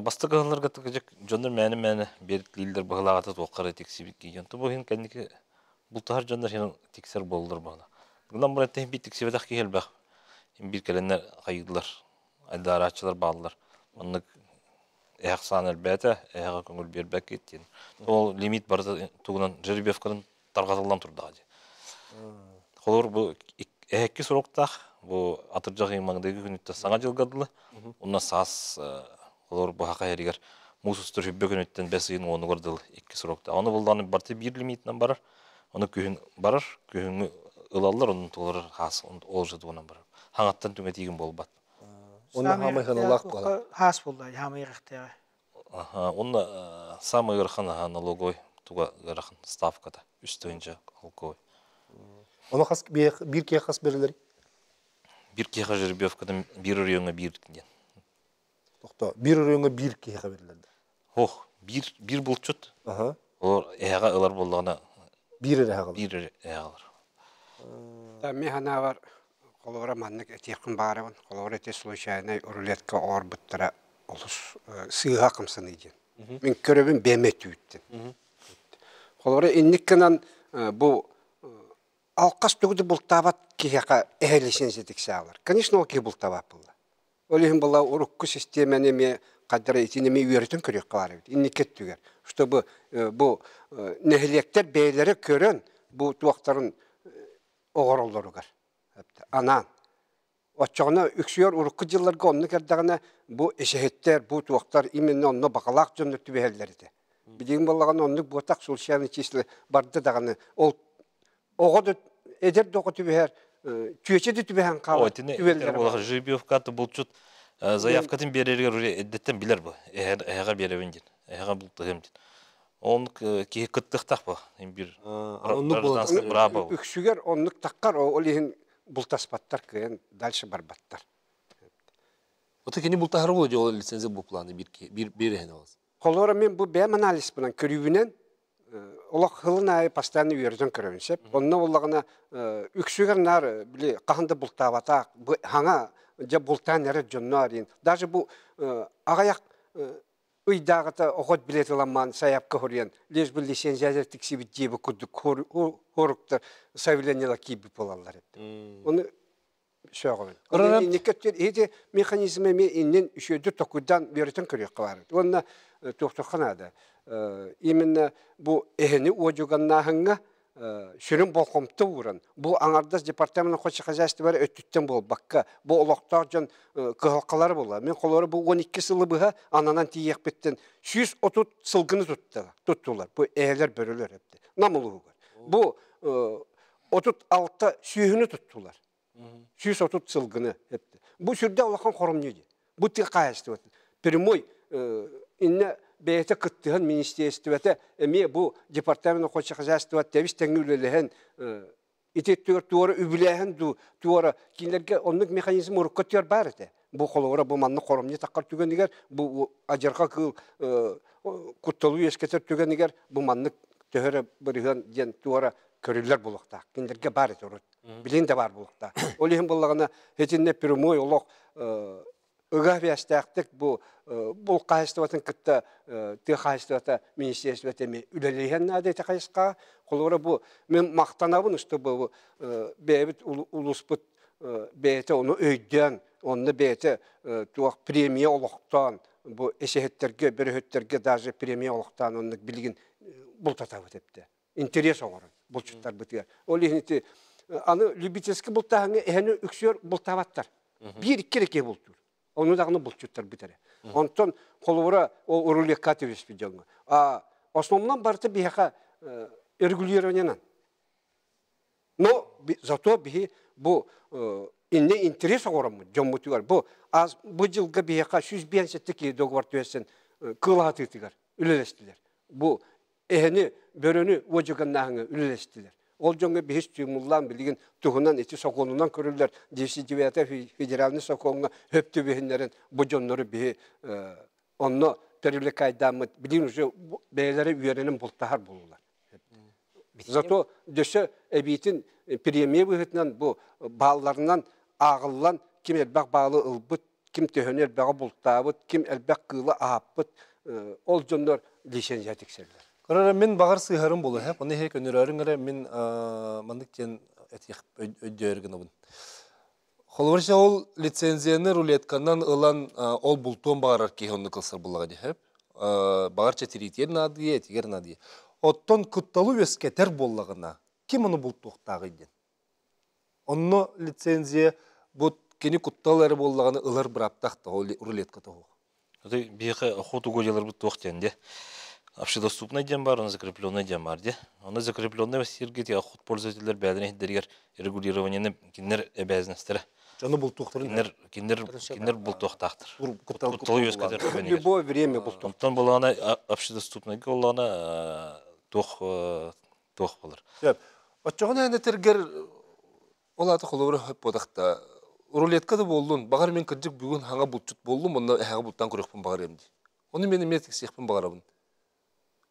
бастакы ыһылларга дьоннор мээне-мээне беритлииллер быһылааҕата туоххара тиксибит кийэн. Тубу хин кэнники бултаһар дьоннор хин тиксер буоллар баҕана. Гынан баран тиһин бит тиксибэтэх киһи элбэх. Бир кэленнер хайыдылар, айдаарааччылар бааллар. Оннук эһэх саан элбээтэ, эһэҕэ көҥүл биэрбэккит диэн. Ол лимит барыта тугунан жеребьевканан тарҕатыллан турдаҕа дии. Холор бу эһэкки сроктаах, бу атырдьах маҥдайгы күнүттэн саҥа дьылга дылы, онно саас холор бу хака эригэр муус устар хүббэ күнүттэн 5 ыйын 10-угар дылы икки сроктаах. Оны булдааны барты биир лимитинэн барар, оны күһүн барар, күһүҥҥү ылаллар, onun толорор хаас, ол же тугунан барар. Хаҥаттан түҥэтиигин буолбат. Онно хаамай ханалаах буолар. Хаас буолла, хаамай ирехтээҕэ. Аха, онно самый ыарахан налоговый туга ыарахан ставката 3 тыһыынча алковой. Ону хас биир киһи хас берилер? Биир киһи жеребьевкадан биир райоҥҥа биир диэн. Тохто, биир райоҥҥа биир киһи берилер. Ох, биир биир булчут. Олор эһэҕэ ылар буоллаҕына биир эрэ ылар. Биир эрэ ылар. Та ми ханавар холобура маннык этиэххин баарабын. Холобура ити случайный рулетка оҕорбуттара олус сыыһа хамсаныы диэн. Мин көрөбүн бэйэм түүттэн. Холобура инниккинан бу алқас тугу бултаабат киһиэхэ эһэ лицензия тиксаалар. Конечно, ол киһи бултаабат буолла. Ол иһин була урукку системаны эми каддара итини эми үөрэтин көрүөххэ баар эбит. Инникке түгэр. Чтобы бу нэһилиэктэр бэйэлэри көрөн бу туохтарын оҕороллоругар. Анаан. Оччоҕуна үксүөр урукку дьылларга онну кэрдэҕинэ бу эсэһиттэр, бу туохтар именно онно бакалаах дьоннор түбэһэллэр этэ. Билигин буоллаҕына оннук буотах случайно число барды даҕаны ол оҕо да эдэр да оҕо түбэһэр, чүөчэ да түбэһэн хаалар. Итини буоллаҕа жеребьевката булчут заявкатын биэрэригэр уже эддеттен билэр бу. Эһэҕэ биэрэбин диэн. Эһэҕэ бултаһым диэн. Он киһи кыттыхтах бу. Бир оннук буолар. Браво. Үксүгэр оннук таххар ол иһин бултаспаттар кыайан дальше барбаттар. Ото кини бултаһар буолуо ол лицензия бу планы бир бир бир эһэн олас. Холора мен бу бэйэм анализпынан көрүүбүнэн олох хылын аайы постоянно үөрэтэн көрөбүн сеп. Онно боллаҕына үксүгэр наар били хаһан да бултаабатаах бу хаҥа дьэ бултаан эрэр дьонно арыйын. Даже бу аҕайах ыйдааҕыта охот билет ыламмаан сайапка хоруйан лишь бы лицензия тиксибит диэби курдук хоруктар заявлениялар киирбит буолаллар эбит. Оны сөҕөбүн. Инникке ити механизм эми иннин үшөдү токуйдан беретен көрүөххэ баар. Уонна туохтохха наада. Именно бу эһини уодьуганнааһыҥҥа сүрүн болҕомто ууран, бу аңардас департамент хозяйства өттүттэн буолбакка, бу олохтоох дьон кыһалкалары була. Мен холору бу 12 сылы быһа ананан тиийиэхпиттен 130 сылгыны туттулар. Бу эһэлэр бөрөлөр эпти. Намылугар. Бу 36 сүүһүнү туттулар. 130 сылгыны эпти. Бу сүрдэ улахан хоромньу ди. Бу тыа хаһайыстыбатын. Прямой инне бэйэтэ кыттыһан министерствота эми бу департамент хозяйства тэбис тэҥҥэ үлэлэһэн ити түөр туора үбүлээһин ду туора кинилэргэ оннук механизм урукка түөр баар этэ. Бу холобура бу манна хоромньу таххар түгэнигэр бу адьырҕа кыыл кутталуу үөскэтэр түгэнигэр бу маннык төһөрө бырыһыан диэн туора көрүллэр булуохтаах. Кинилэргэ баар этэ урут. Билин да бар буолуохтаах. Ол иһин буоллаҕына итиннэ прямой олох ыга биэстээхтик бу бул хаһайыстыбатын кытта тыа хаһайыстыбата министерствота эми үлэлиһэн наада ити хайысхаҕа. Холобура бу мен махтанабын, что бу бэйэбит улууспут бэйэтэ ону өйдөөн, онно бэйэтэ туох премия олохтоон, бу эсэһиттэргэ, бөрөһүттэргэ даже премия олохтоон оннук билигин бултатабыт эптэ. Интерес оҥорон булчуттарбытыгар. Ол иһин ити аны любительский бултааһыҥҥа эһэни үксүөр бултаабаттар. Биир икки эрэ киһи бултуур. Ону даҕаны булчуттарбыт эрэ. Онтон холобура ол рулетка түбэспит дьоҥҥо. А основном барыта биһиэхэ регулированиенан. Но зато биһи бу инне интерес оҥороммут дьоммутугар бу аз бу дьылга биһиэхэ 157 киһи договор түһэссэн кыылаһатыытыгар үлэлэстилэр. Бу эһэни, бөрөнү уодьуганнааһыҥҥа үлэлэстилэр. Ол дьоҥҥо биһис стимуллаан билигин туһунан ити сокуонунан көрүллэр 209 федеральный сокуоҥҥа хөп түбүһүннэрин бу дьоннору биһи онно привлекайдааммыт билигин уже бэйэлэрэ үөрэнэн бултаһар буоллулар. Зато дөссө эбиитин премия быһыытынан бу баалларынан ааҕыллан ким элбэх баалы ылбыт, ким төһөнү элбэҕи бултаабыт, ким элбэх кыылы аһаппыт, ол дьоннор лицензия тиксэллэр. Көрөр мин баҕар сыыһарым буолуо һэ, ону иһэ көнөрөөрүҥ эрэ мин маннык диэн этиэх өйдөөр гынабын. Холобур ол лицензияны рулетканан ылан ол бултуон баҕарар киһи оннук ылсар буоллаҕа дии сөп. Баҕар чэтириитиэр наадыйа, этигэр наадыйа. Оттон кутталы үөскэтэр буоллаҕына, ким ону бултуохтааҕый диэн. Онно лицензия бу кини куттал эрэ буоллаҕына ылар бырааптаах да ол рулетка тоһуох. Биһиэхэ охота угодьяларбыт туох диэн дии. Общедоступный диэн баар, оны закрепленный диэн баар дии. Оны закрепленный сиргэ ти охот пользователлэр бэйэлэрин иһдэригэр регулированиены кинилэр обязанностара. Дьону бултуохтарын кинилэр кинилэр кинилэр бултуохтаахтар. Кутталы үөскэтэр түгэнигэр. Любое время бултуох. Онтон булаана общедоступныйга боллаана туох туох болар. Сөп. Оччоҕуна эн этэргэр ол аата холобура хөп буотахта рулетка да буоллун, баҕар мин кырдьык бүгүн хаҥа булчут буоллум, онно эһэҕэ бултаан көрүөхпүн баҕарыам дии. Ону мен эмиэ тиксиэхпин баҕарабын.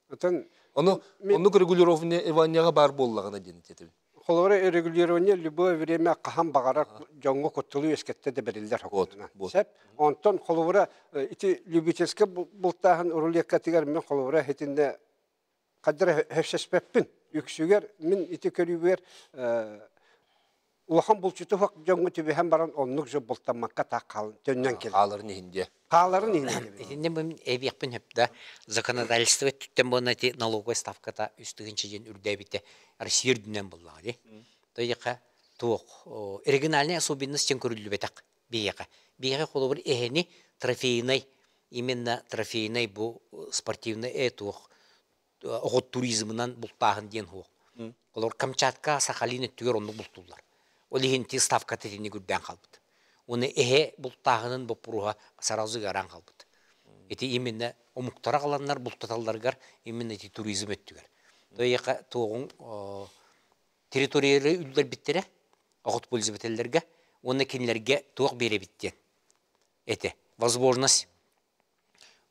Отон Ону оннук регулирование Иванияҕа баар буоллаҕына диэн этэбин. Холобура регулирование любое время хаһан баҕарар дьоҥҥо кутталы үөскэттэ да бэриллэр Вот, вот. Сөп. Онтон холобура ити любительскай бултааһын рулеткатыгар мен холобура итиннэ хайдара хөпсөспөппүн. Үксүгэр мин ити көрүүбүгэр улахан булчуту суох дьоҥҥо түбэһэн баран оннук же бултаммакка таах хаалан төннөн кэлэр. Хааларын иһин диэ. Хааларын иһин диэбит. Итиннэ мин эбиэхпин сөп да законодательство өттүттэн буолна ити налоговая ставката үс тыһыынча диэн үрдээбитэ Россия үрдүнэн буоллаҕа дии. Тоҕо туох региональная особенность диэн көрүллүбэтэх биһиэхэ. Биһиэхэ холобур эһэни трофейнай именно трофейнай бу спортивный туох оҕо туризмынан бултааһын диэн суох. Олор Камчатка, Сахалин өттүгэр оннук бултууллар. Ол иһин ити ставката итинник үрдээн хаалбыт. Уонна эһэ бултааһынын боппуруоһа сразу ыараан хаалбыт. Ити именно омуктара аҕаланнар бултаталларыгар именно ити туризм өттүгэр. Тоҕо туоҕуҥ территориялары үллэрбиттэрэ оҕот пользователлэргэ уонна кинилэргэ туох биэрэбит диэн этэ. Возможность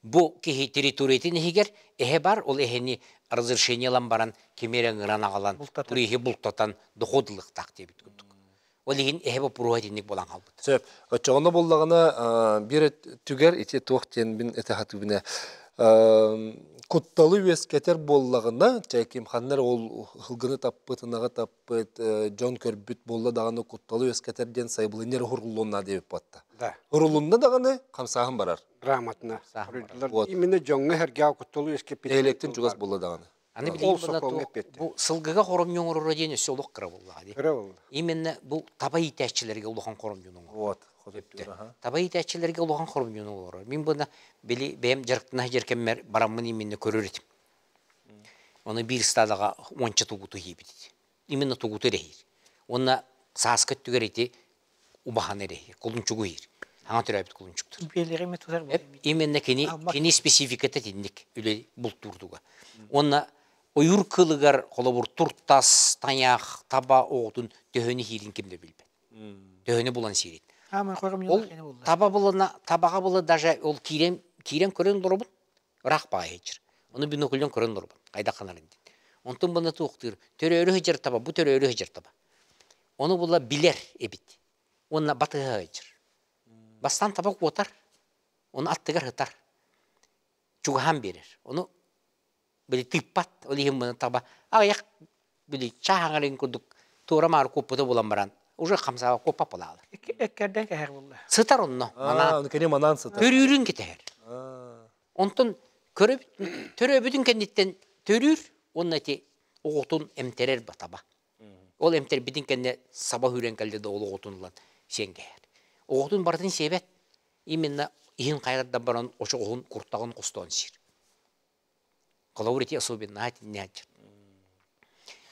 Бу киһи территориятын иһигэр эһэ бар, ол эһэни разрешение ылан баран кими эрэ ыҥыран аҕалан туриһи бултатан дохуот ылыахтаах диэбит курдук. Ол иһин эһэ боппуруоһа итинник буолан хаалбыт. Сөп. Оччоҕуна буоллаҕына биир түгэр ити туох диэн мин этэ сатыыбын кутталы үөскэтэр буоллаҕына, чэ ким ханна эрэ ол һылгыны таппыт, ынаҕы таппыт, дьон көрбүт буолла даҕаны кутталы үөскэтэр диэн сайабылыанньа эрэ уһуруллуон диэбит буолта. Да. Урулунна даҕаны хамсааһын барар. Грамотно. Вот. Именно дьоҥҥо сэргэҕэ кутталы үөскэппит. Нэһилиэктэн чугас буолла даҕаны. Аны Ол билигин сокуоҥҥа эппиэттиир. бу сылгыга хоромньу оҥороро диэн өссө олох кыра буоллаҕа дии. Кыра буолла. Именно бу таба иитээччилэргэ улахан хоромньуну оҥорор. Вот. Таба иитээччилэргэ улахан хоромньуну оҥорор. Мин буна били бэйэм дьарыктана сылдьар кэммэр бараммын именно көрөр этим. Оны биир стадаҕа уонча тугуту иһиибит. Именно тугуту эрэһиир. Уонна сааскы өттүгэр ити убаһаны эрэһиир, кулунчугу иһиир. Хаҥа төрөөбүт кулунчуктар. Биэлэри тутар Именно кини кини спецификата итинник үлэ бултуурдуга. Уонна ойуур кылыгар холобур туртас, тайах, таба оҕотун төһөнү иһиирин ким да билбэт. Төһөнү булан сиирин. Ол таба булана, табаҕа була даже ол киирэн киирэн көрөн олоробун, ыраах баҕайы сылдьар. Ону бинокльон көрөн олоробун, хайдах гынарын диэн. Онтон бына туохтуур, төрөөрү сылдьар таба, бу төрөөрү сылдьар таба. Ону була билэр эбит. Уонна батыһа сылдьар. Бастаан таба куотар, ону аттыгар сытар. Чугаһаан биэрэр. Ону били тыыппат, ол иһин маны таба аҕыйах били чааһаҥарын курдук туора-маары куоппута булан баран уже хамсааба куоппат буолаалар. Эккэрдэн кэһэр булла. Сытар онно. Манаан. Кини манаан сытар. Төрүүрүн кэтэһэр. Онтон төрөөбүтүн кэнниттэн төрүүр уонна ити оҕотун эмтэрэр батаба. Ол эмтэрбитин кэннэ саба үүрэн кэллэ да ол оҕотун ылан сиэн кэһэр. Оҕотун барытын сиэбэт. Именно иһин хайардан баран очоҕоһун куртаҕын хостоон сиир. Холобур ити особеннаһа итиннээччи.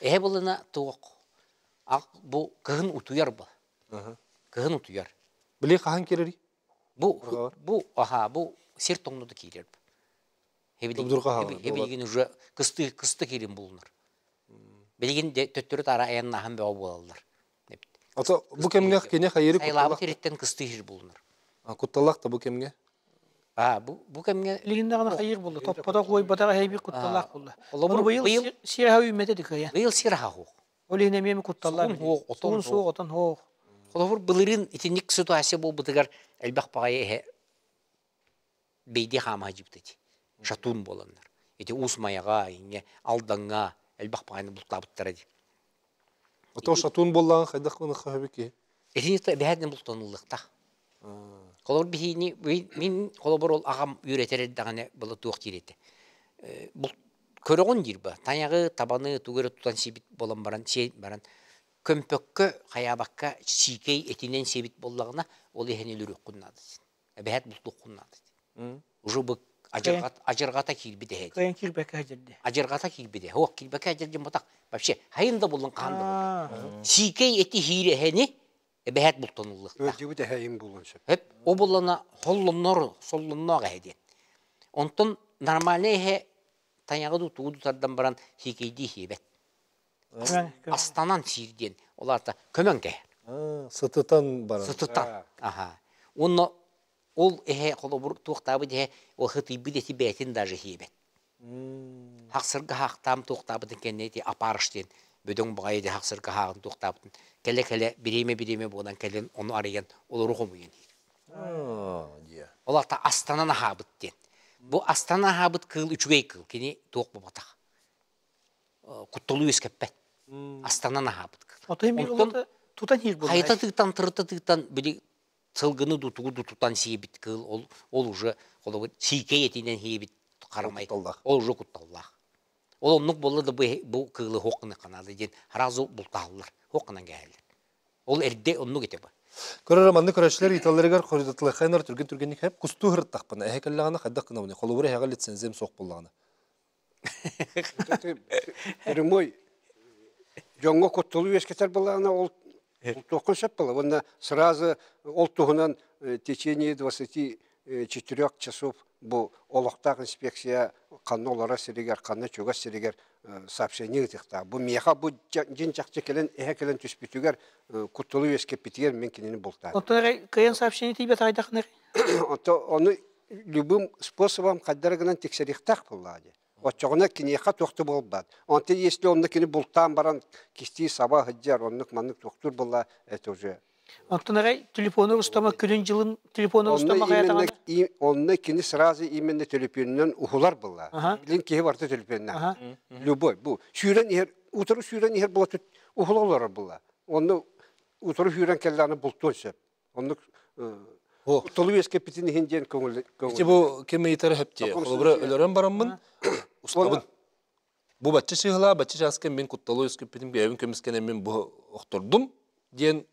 Эһэ булына туох бу кыһын утуйар бу. Кыһын утуйар. Били хаһан киирэрий? Бу бу аха бу сир тоҥнуду киирэр. Эбилигин уже кысты кысты киирин булунар. Билигин де төттөрү таара айаннаһан бөҕө буолаллар. Ото бу кэмҥэ кини хайыры Сайылаабыт ириттэн кыстыы сир булунар. Кутталлах да бу кэмҥэ? А бу бу кэмҥэ Билигин даҕаны хайыр булла. Топпотох уойбатах эһэйбит кутталлаах булла. Холобур быйыл сир аһа үүммэтэ дикая. Быйыл сир аһа хуох. Ол иһин эмиэ кутталлаах. Сугун хуох, отон суох, отон хуох. Холобур былырыын итинник ситуация буолбутугар элбэх баҕайы эһэ бэйдиэ хаама сылдьыбыт ити. Шатун буоланнар. Ити Уус Майаҕа, иҥҥэ Алдаҥҥа элбэх баҕайыны бултаабыттара дии. Ото шатун буоллаҕын хайдах гыныахха сөбүй киһи? Итини бэһээтинэн бултануллуохтаах. Холобур биһиини мин холобур ол аҕам үөрэтэр эрдэҕинэ была туох диир этэ. Булт көрөҕүн диир ба. Тайаҕы, табаны тугу эрэ тутан сиэбит буолан баран сиэн баран көмпөккө, хайаабакка сиикэй этинэн сиэбит буоллаҕына ол иһэн өлөрүөххүн наада эбэһээт бултуоххун наада уже бу адьырҕата киирбит эһэ Кыайан киирбэккэ сылдьар адьырҕата киирбит эһэ ох киирбэккэ сылдьар диэн ботах вообще хайын да буллун хаан да буллун сиикэй эти хиир эһэни эбэһээт бултануллуохтаах Ыалдьыбыт эһэйим буолуон сөп. Эп о буллана холлоннор соллонноох эһэ диэн онтон нормальный эһэ тайаҕы ду тугу тардан баран сиикэйдии сиэбэт астанан сиир диэн ол аата көмөн кэһэр сытытан баран сытытан аха уонна ол эһэ холобур туохтаабыт эһэ ол хытыйбыт эти бэйэтин даже сиэбэт хахсырга хаахтаам туохтаабытын кэннэ ити апарыш диэн бөдөҥ баҕайы ди хахсырга хааҕын туохтаабытын кэлэ-кэлэ бириэмэ-бириэмэ буолан кэлэн ону арыйан олору хомуйан иһэр ол аата астанан аһаабыт диэн бу астанан аһаабыт кыыл үчүгэй кыыл кини туох буолбатах кутталы үөскэппэт. Астанан аһаабыт. Онтон тутан иир буолла. Хайта тыытан, тырыта тыытан, били сылгыны дутугу тутан сиэбит кыыл, ол, ол уже холобур сиикэй этинэн сиэбит харамай, ол уже кутталлаах. Ол оннук буолла да бу, бу кыылы хоқ гына канаада диэн сразу бултаһаллар, хоқ гынан кээһэллэр. Ол эрдэ оннук этэ бу. Көрөр маннык көрөөччүлэр ыйыталларыгар хоруйдатылыаххайнар түргэн-түргэнник хэп кустуу һырыттахпына эһэ кэллэҕинэ хайдах гынабыный холобур эһэҕэ лицензиям суох буоллаҕына Прямой дьоҥҥо кутталы үөскэтэр былаана ол туоххун сөп буолла. Уонна сразу ол туһунан в течение 24 часов бу олохтоох инспекция ханна олорор сиригэр, ханна чугас сиригэр сообщение ыытыахтаах. Бу миэхэ бу дьин чахчы кэлэн эһэ кэлэн түспүтүгэр кутталы үөскэппитигэр мин кинини бултаатым. Оттон эрэ кыайан сообщение тиийбэт айдахынар? Ото ону любым способом хайдары гынан тиксэриэхтээх буоллаҕа дии. Оччоҕуна киниэхэ туох да буолбат. Онтон если онно кини бултаан баран кистии саба сылдьар, оннук маннык туохтуур буолла, это уже Онтон арай телефону устама күнүн дьылын телефону устама хайатаҕына онно кини сразу именно төлөпүөнүнэн уһулар буолла. Билин киһи барыта төлөпүөннээх. Любой бу сүүрэн иһэр утары сүүрэн иһэр була уһула олорор буолла. Онно утары сүүрэн кэллэҕинэ бултуон сөп. Оннук толу үөскэппитин иһин диэн көҥүл Ити бу ким ыйытара хөптиэ. Холобура өлөрөн бараммын устабын. Бу бачча чыһылаа, бачча чааска мин кутталы үөскэппитим, бэйэбин көмүскэнэммин бу охтордум диэн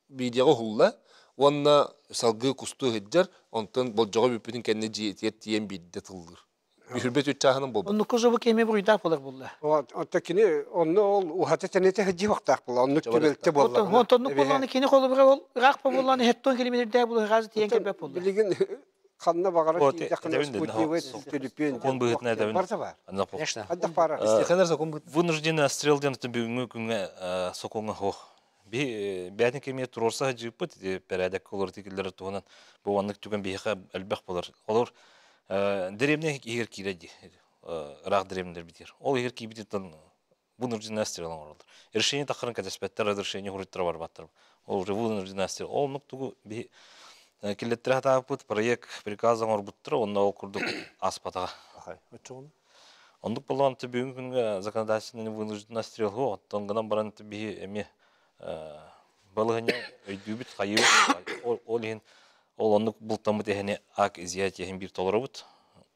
видеоҕа уһулла уонна салгыы кустуу сылдьар, онтон болдьоҕо бүппүтүн кэннэ дьиэтигэр тиийэн биирдэ тыллыыр. Үһүрбэт үччааһынан буолбут. Оннукка жобу кеме буруйдаах болар булла. Онто кини онно ол ухата тэнэтэ сылдьыы вахтаах буолла. Оннук түбэлтэ буолла. Онтоннук буоллаҕына кини холобура ол ыраах буоллаҕына хеттон километрдээх буолла газы тиийэн кэлбэт буолла. Билигин ханна баҕарар тиийдэххинэ спутниковый төлөпүөн Сокуон быһыытынан этэбин. Барыта баар. Конечно. Хайдах баара. Истихэнэр сокуон быһыт. Вынужденный отстрел диэн бүгүҥҥү күҥҥэ сокуоҥҥа суох. Би бээтин кэмигэр туруорса сылдьыыппыт бэрээдэккэ олорор тикиллэр туһунан бу маннык түгэн биһиэхэ элбэх буолар. Олор дэриэбинэ иһигэр киирэр дии. Ыраах дэриэбинэлэр битиэр. Ол иһигэр киирбититтэн Вынужденный отстрел оҥороллор. Решение таххарын кэтэспэттэр, разрешение хуруйтара барбаттар. Ол уже вынужденный отстрел. Ол оннук тугу биһи киллэттэрэ сатаабыппыт, проект приказ оҥорбуттара, онно ол курдук ааспатаҕа. Оччоҕуна? Оннук буоллаҕына бүгүҥҥү күҥҥэ законодательный вынужденный отстрел суох. Оттон гынан баран биһи эмиэ балаһыанньа өйдүүбүт, хайыыбыт. Ол иһин ол оннук бултаммыт эһэни акт изъятия иһин биир толоробут.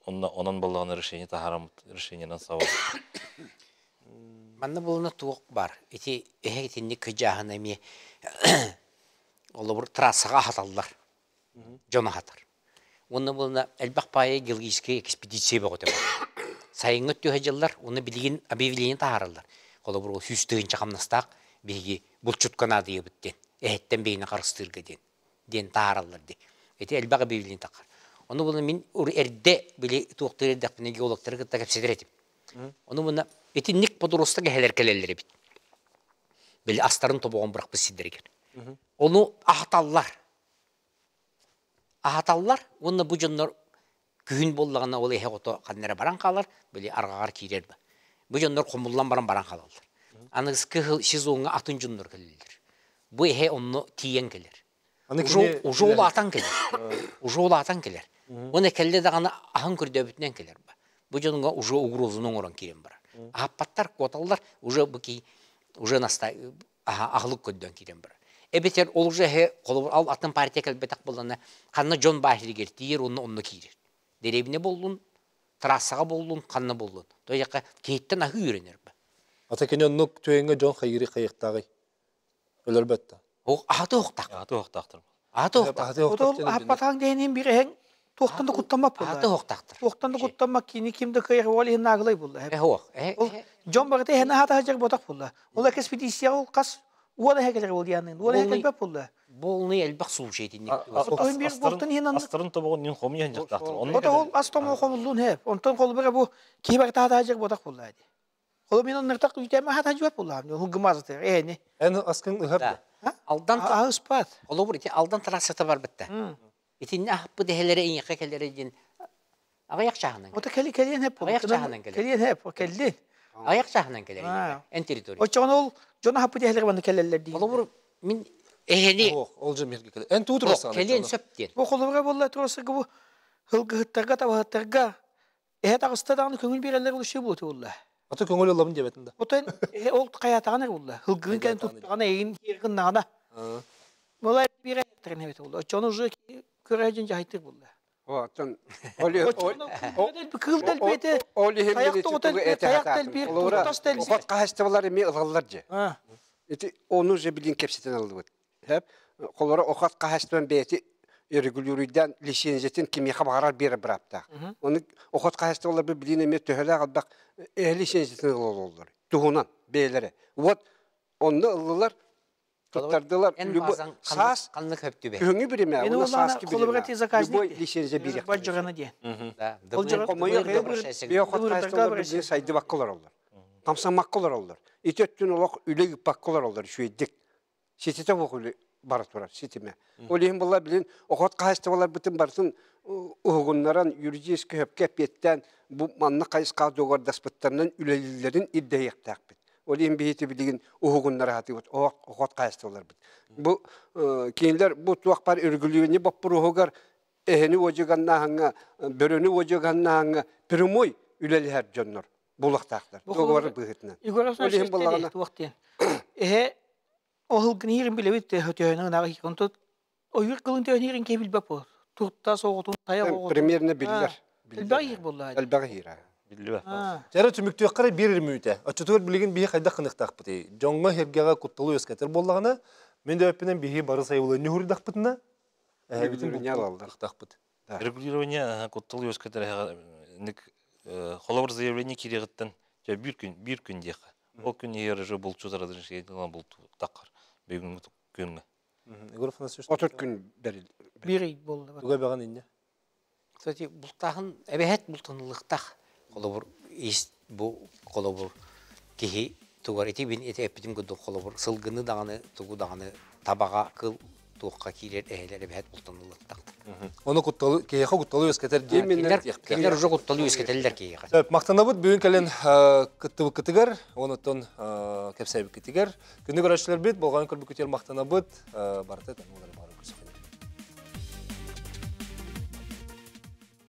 Онно онон буоллаҕына решение таһаараммыт, решениенан сабабыт. Манна буолуна туох бар. Ити эһэ итинник кыдьааһына эмиэ олобур трассаҕа аһаталлар. Дьон аһатар. Уонна буолуна элбэх паайа геологическай экспедиция бөҕөтө бар. Сайыҥҥы өттүһэ дьыллар, уонна билигин объявление таһаараллар. Холобур, ол 100 тыһыынча хамнастаах биһиги булчутка наадыйабыт диэн, эһэттэн бэйэни харыстыырга диэн, диэн таһаараллар дии. Ити элбэх объявление таххар. Ону буолан мин эрдэ били туохтуур эрдэхпинэ геологтары кытта кэпсэтэр этим. Ону мына итинник подросток эһэлэр кэлэллэр эбит. Били астарын тобоҕун бырахпыт сирдэригэр. Ону аһаталлар. Аһаталлар уонна бу дьоннор күһүн буоллаҕына ол эһэ оҕото ханна эрэ баран хаалар, били арҕаҕар киирэр ба. Бу дьоннор хомуллан баран баран хаалаллар. Аныгыскы сезоҥҥа атын дьоннор кэлэллэр. Бу эһэ онно тиийэн кэлэр. Уже улаатан кэлэр. Уже улаатан кэлэр. Уонна кэллэ даҕаны аһын көрдөөбүтүнэн кэлэр ба. Бу дьоҥҥо уже угрозуну оҥорон киирэн барар. Аһаппаттар, куоталлар, уже бу кии уже наста аһылык көрдөөн киирэн барар. Эбэтэр ол уже эһэ холобур ал атын партия кэлбэтэх буоллана ханна дьон баахилигэр тиийэр уонна онно киирэр. Дэриэбинэ буоллун, трассаҕа буоллун, ханна буоллун. То яка киһиттэн аһыы үөрэнэр ба. Ата кини оннук түгэҥҥэ дьон хайыыры хайыахтааҕый? Өлөрбөт да. Аһаты уохтаах. Аһаты уохтаахтар. Аһаты уохтаах. Отол аһаппатаҕыҥ диэниин биир эһэҥ туохтан да куттаммат буолла. Аһаты уохтаахтар. Туохтан да куттаммат кини ким да кыайар ол иһин наагылай буолла. Эһуох. Ол дьон барыта эһэни аһата сылдьар ботох буолла. Ол экспедицияҕа ол хас уон эһэ кэлэр ол дианын. Уон эһэ кэлбэт буолла. Полный элбэх случай итинник. Отоһун биир буолтун иһин астарын тобоҕун нин хомуйан дьахтаахтар. Ото ол ас томоҕо хомуллуун хэп. Онтон холбура бу киһи барыта аһата сылдьар ботох буолла ди. Холу мин оннуктак үтәмә хата жуат буллам. Хулгымазы эни. Эн аскын ыһар да. Алдан Аһыспат. Холобур ити Алдан трассата барбытта. Итинни аһаппыт эһэлэрэ иҥэхэ кэлэрэ диэн аҕыйах чааһынан. Ота кели келиэн хеп. Аҕыйах чааһынан кэлэр. Келиэн хеп келлин. Аҕыйах чааһынан кэлэр. Эн территория. Оччоҕон ол дьон аһаппыт эһэлэрэ манна кэлэллэр дии. Холобур мин эһэни Ол же мирге кэлэр. Эн туу турасаҕын. Келиэн сөп диэн. Бу холобура буолла турасырга бу хылгыһыттарга табаһыттарга эһэ таҕыста даҕаны көҥүл биэрэллэр улушу буолуо буолла. Аты көҥүл ылабын диэбэтин да. Отон ол хайатаҕын эрэ булла. Хылгыгын кэлэн туттаҕына эйигин кииргыннаҕына. Молай биэрэ тэрин эбит буолла. Оччону уже көрө дьин жахайтыр булла. Оттон кыыл дэлбиэтэ ол иһин таяк таяк дэлбиир тас дэлбиир. Охот хаһыстыбалар эми ылаллар же. Ити ону же билин кепсетен алыбыт. Хеп холоро охот хаһыстыбан бэйэти регулируйдан лицензиятын кимиэхэ баҕарар биэрэ бырааптаах. Оны охот хаһыстыбалар билин эми төһөлөөх албах лицензиятын ылаллар. Туһунан бэйэлэрэ. Вот онно ыллылар туттардылар. Саас ханнык хөптүбэ. Күһүҥҥү биримэ, Мен уонна сааскы холобура биримэ. заказник. Любой лицензия бириэх. Баджарана диэн. Ол Биохот хаһыстыбалар билин сайдыбакка олороллор. Хамсаммакка олороллор. Ити өттүн олох үлэ ыыппакка олороллор үчүгэйдик. Ситите буох үлэ бара турар ситиме. Ол иһин була билин охот хаһыстыбаларбытын барытын уһугуннаран юридический хөпкө эппиэттээн бу манна хайысхаҕа дуогардаспыттарынан үлэлииллэрин ирдэһиэхтээхпит. Ол иһин биһити билигин уһугуннара сатыыбыт охот хаһыстыбаларбыт. Бу кинилэр бу туох бар үргүлүүнү боппуруоһугар эһини уодьуганнааһыҥҥа, бөрөнү уодьуганнааһыҥҥа прямой үлэлэһэр дьоннор булуохтаахтар. Договор быһыытынан. Егор Афанасьевич туох диэн. Эһэ оһылгыныырын билэбит төһөнүн ынааҕы онтон ойуур кылын төһөнүүрүн киһи билбэт буолар. Турта соҕотун тайах оҕотун. Примерно биллэр. Элбэх иһир буолла. Элбэх иһир. Биллибэт. Дьэрэ түмүктүөххэ биир мүнүүтэ. Оччотугар билигин биһи хайдах гыныахтаахпытый? Дьоҥҥо сэргэҕэ кутталы үөскэтэр буоллаҕына, мин да өппүнэн биһи бары сайылыанньа уһуруйдахпытына, эһэбитин бултуохтаахпыт. Регулирование куттал үөскэтэр холобур заявление киириэҕиттэн биир күн биир күн диэххэ. Ол күн иһэр уже булчут разрешение булту таххар бүгүҥҥү күҥҥэ. Егор Афанасьевич 30 күн бэрил. Биир ый буолла. Туга бэҕэн инньэ? Кстати, бултааһын эбэһэт бултанылыктах. Холобур, ис бу холобур киһи тугар ити бин ити эппитим курдук холобур сылгыны даҕаны тугу даҕаны табаҕа кыл туохха киирэр эһэлэр эбэһэт бултануллаттахтар. Ону кутталы киһиэхэ кутталы үөскэтэр диэн кинилэр уже кутталы үөскэтэллэр киһиэхэ. Сөп, махтанабыт бүгүн кэлэн кыттыбыккытыгар, онуттан кэпсээбиккитигэр. Күндү көрөөччүлэрбит, болҕойон көрбүккүтүгэр махтанабыт. Барыта тәҥ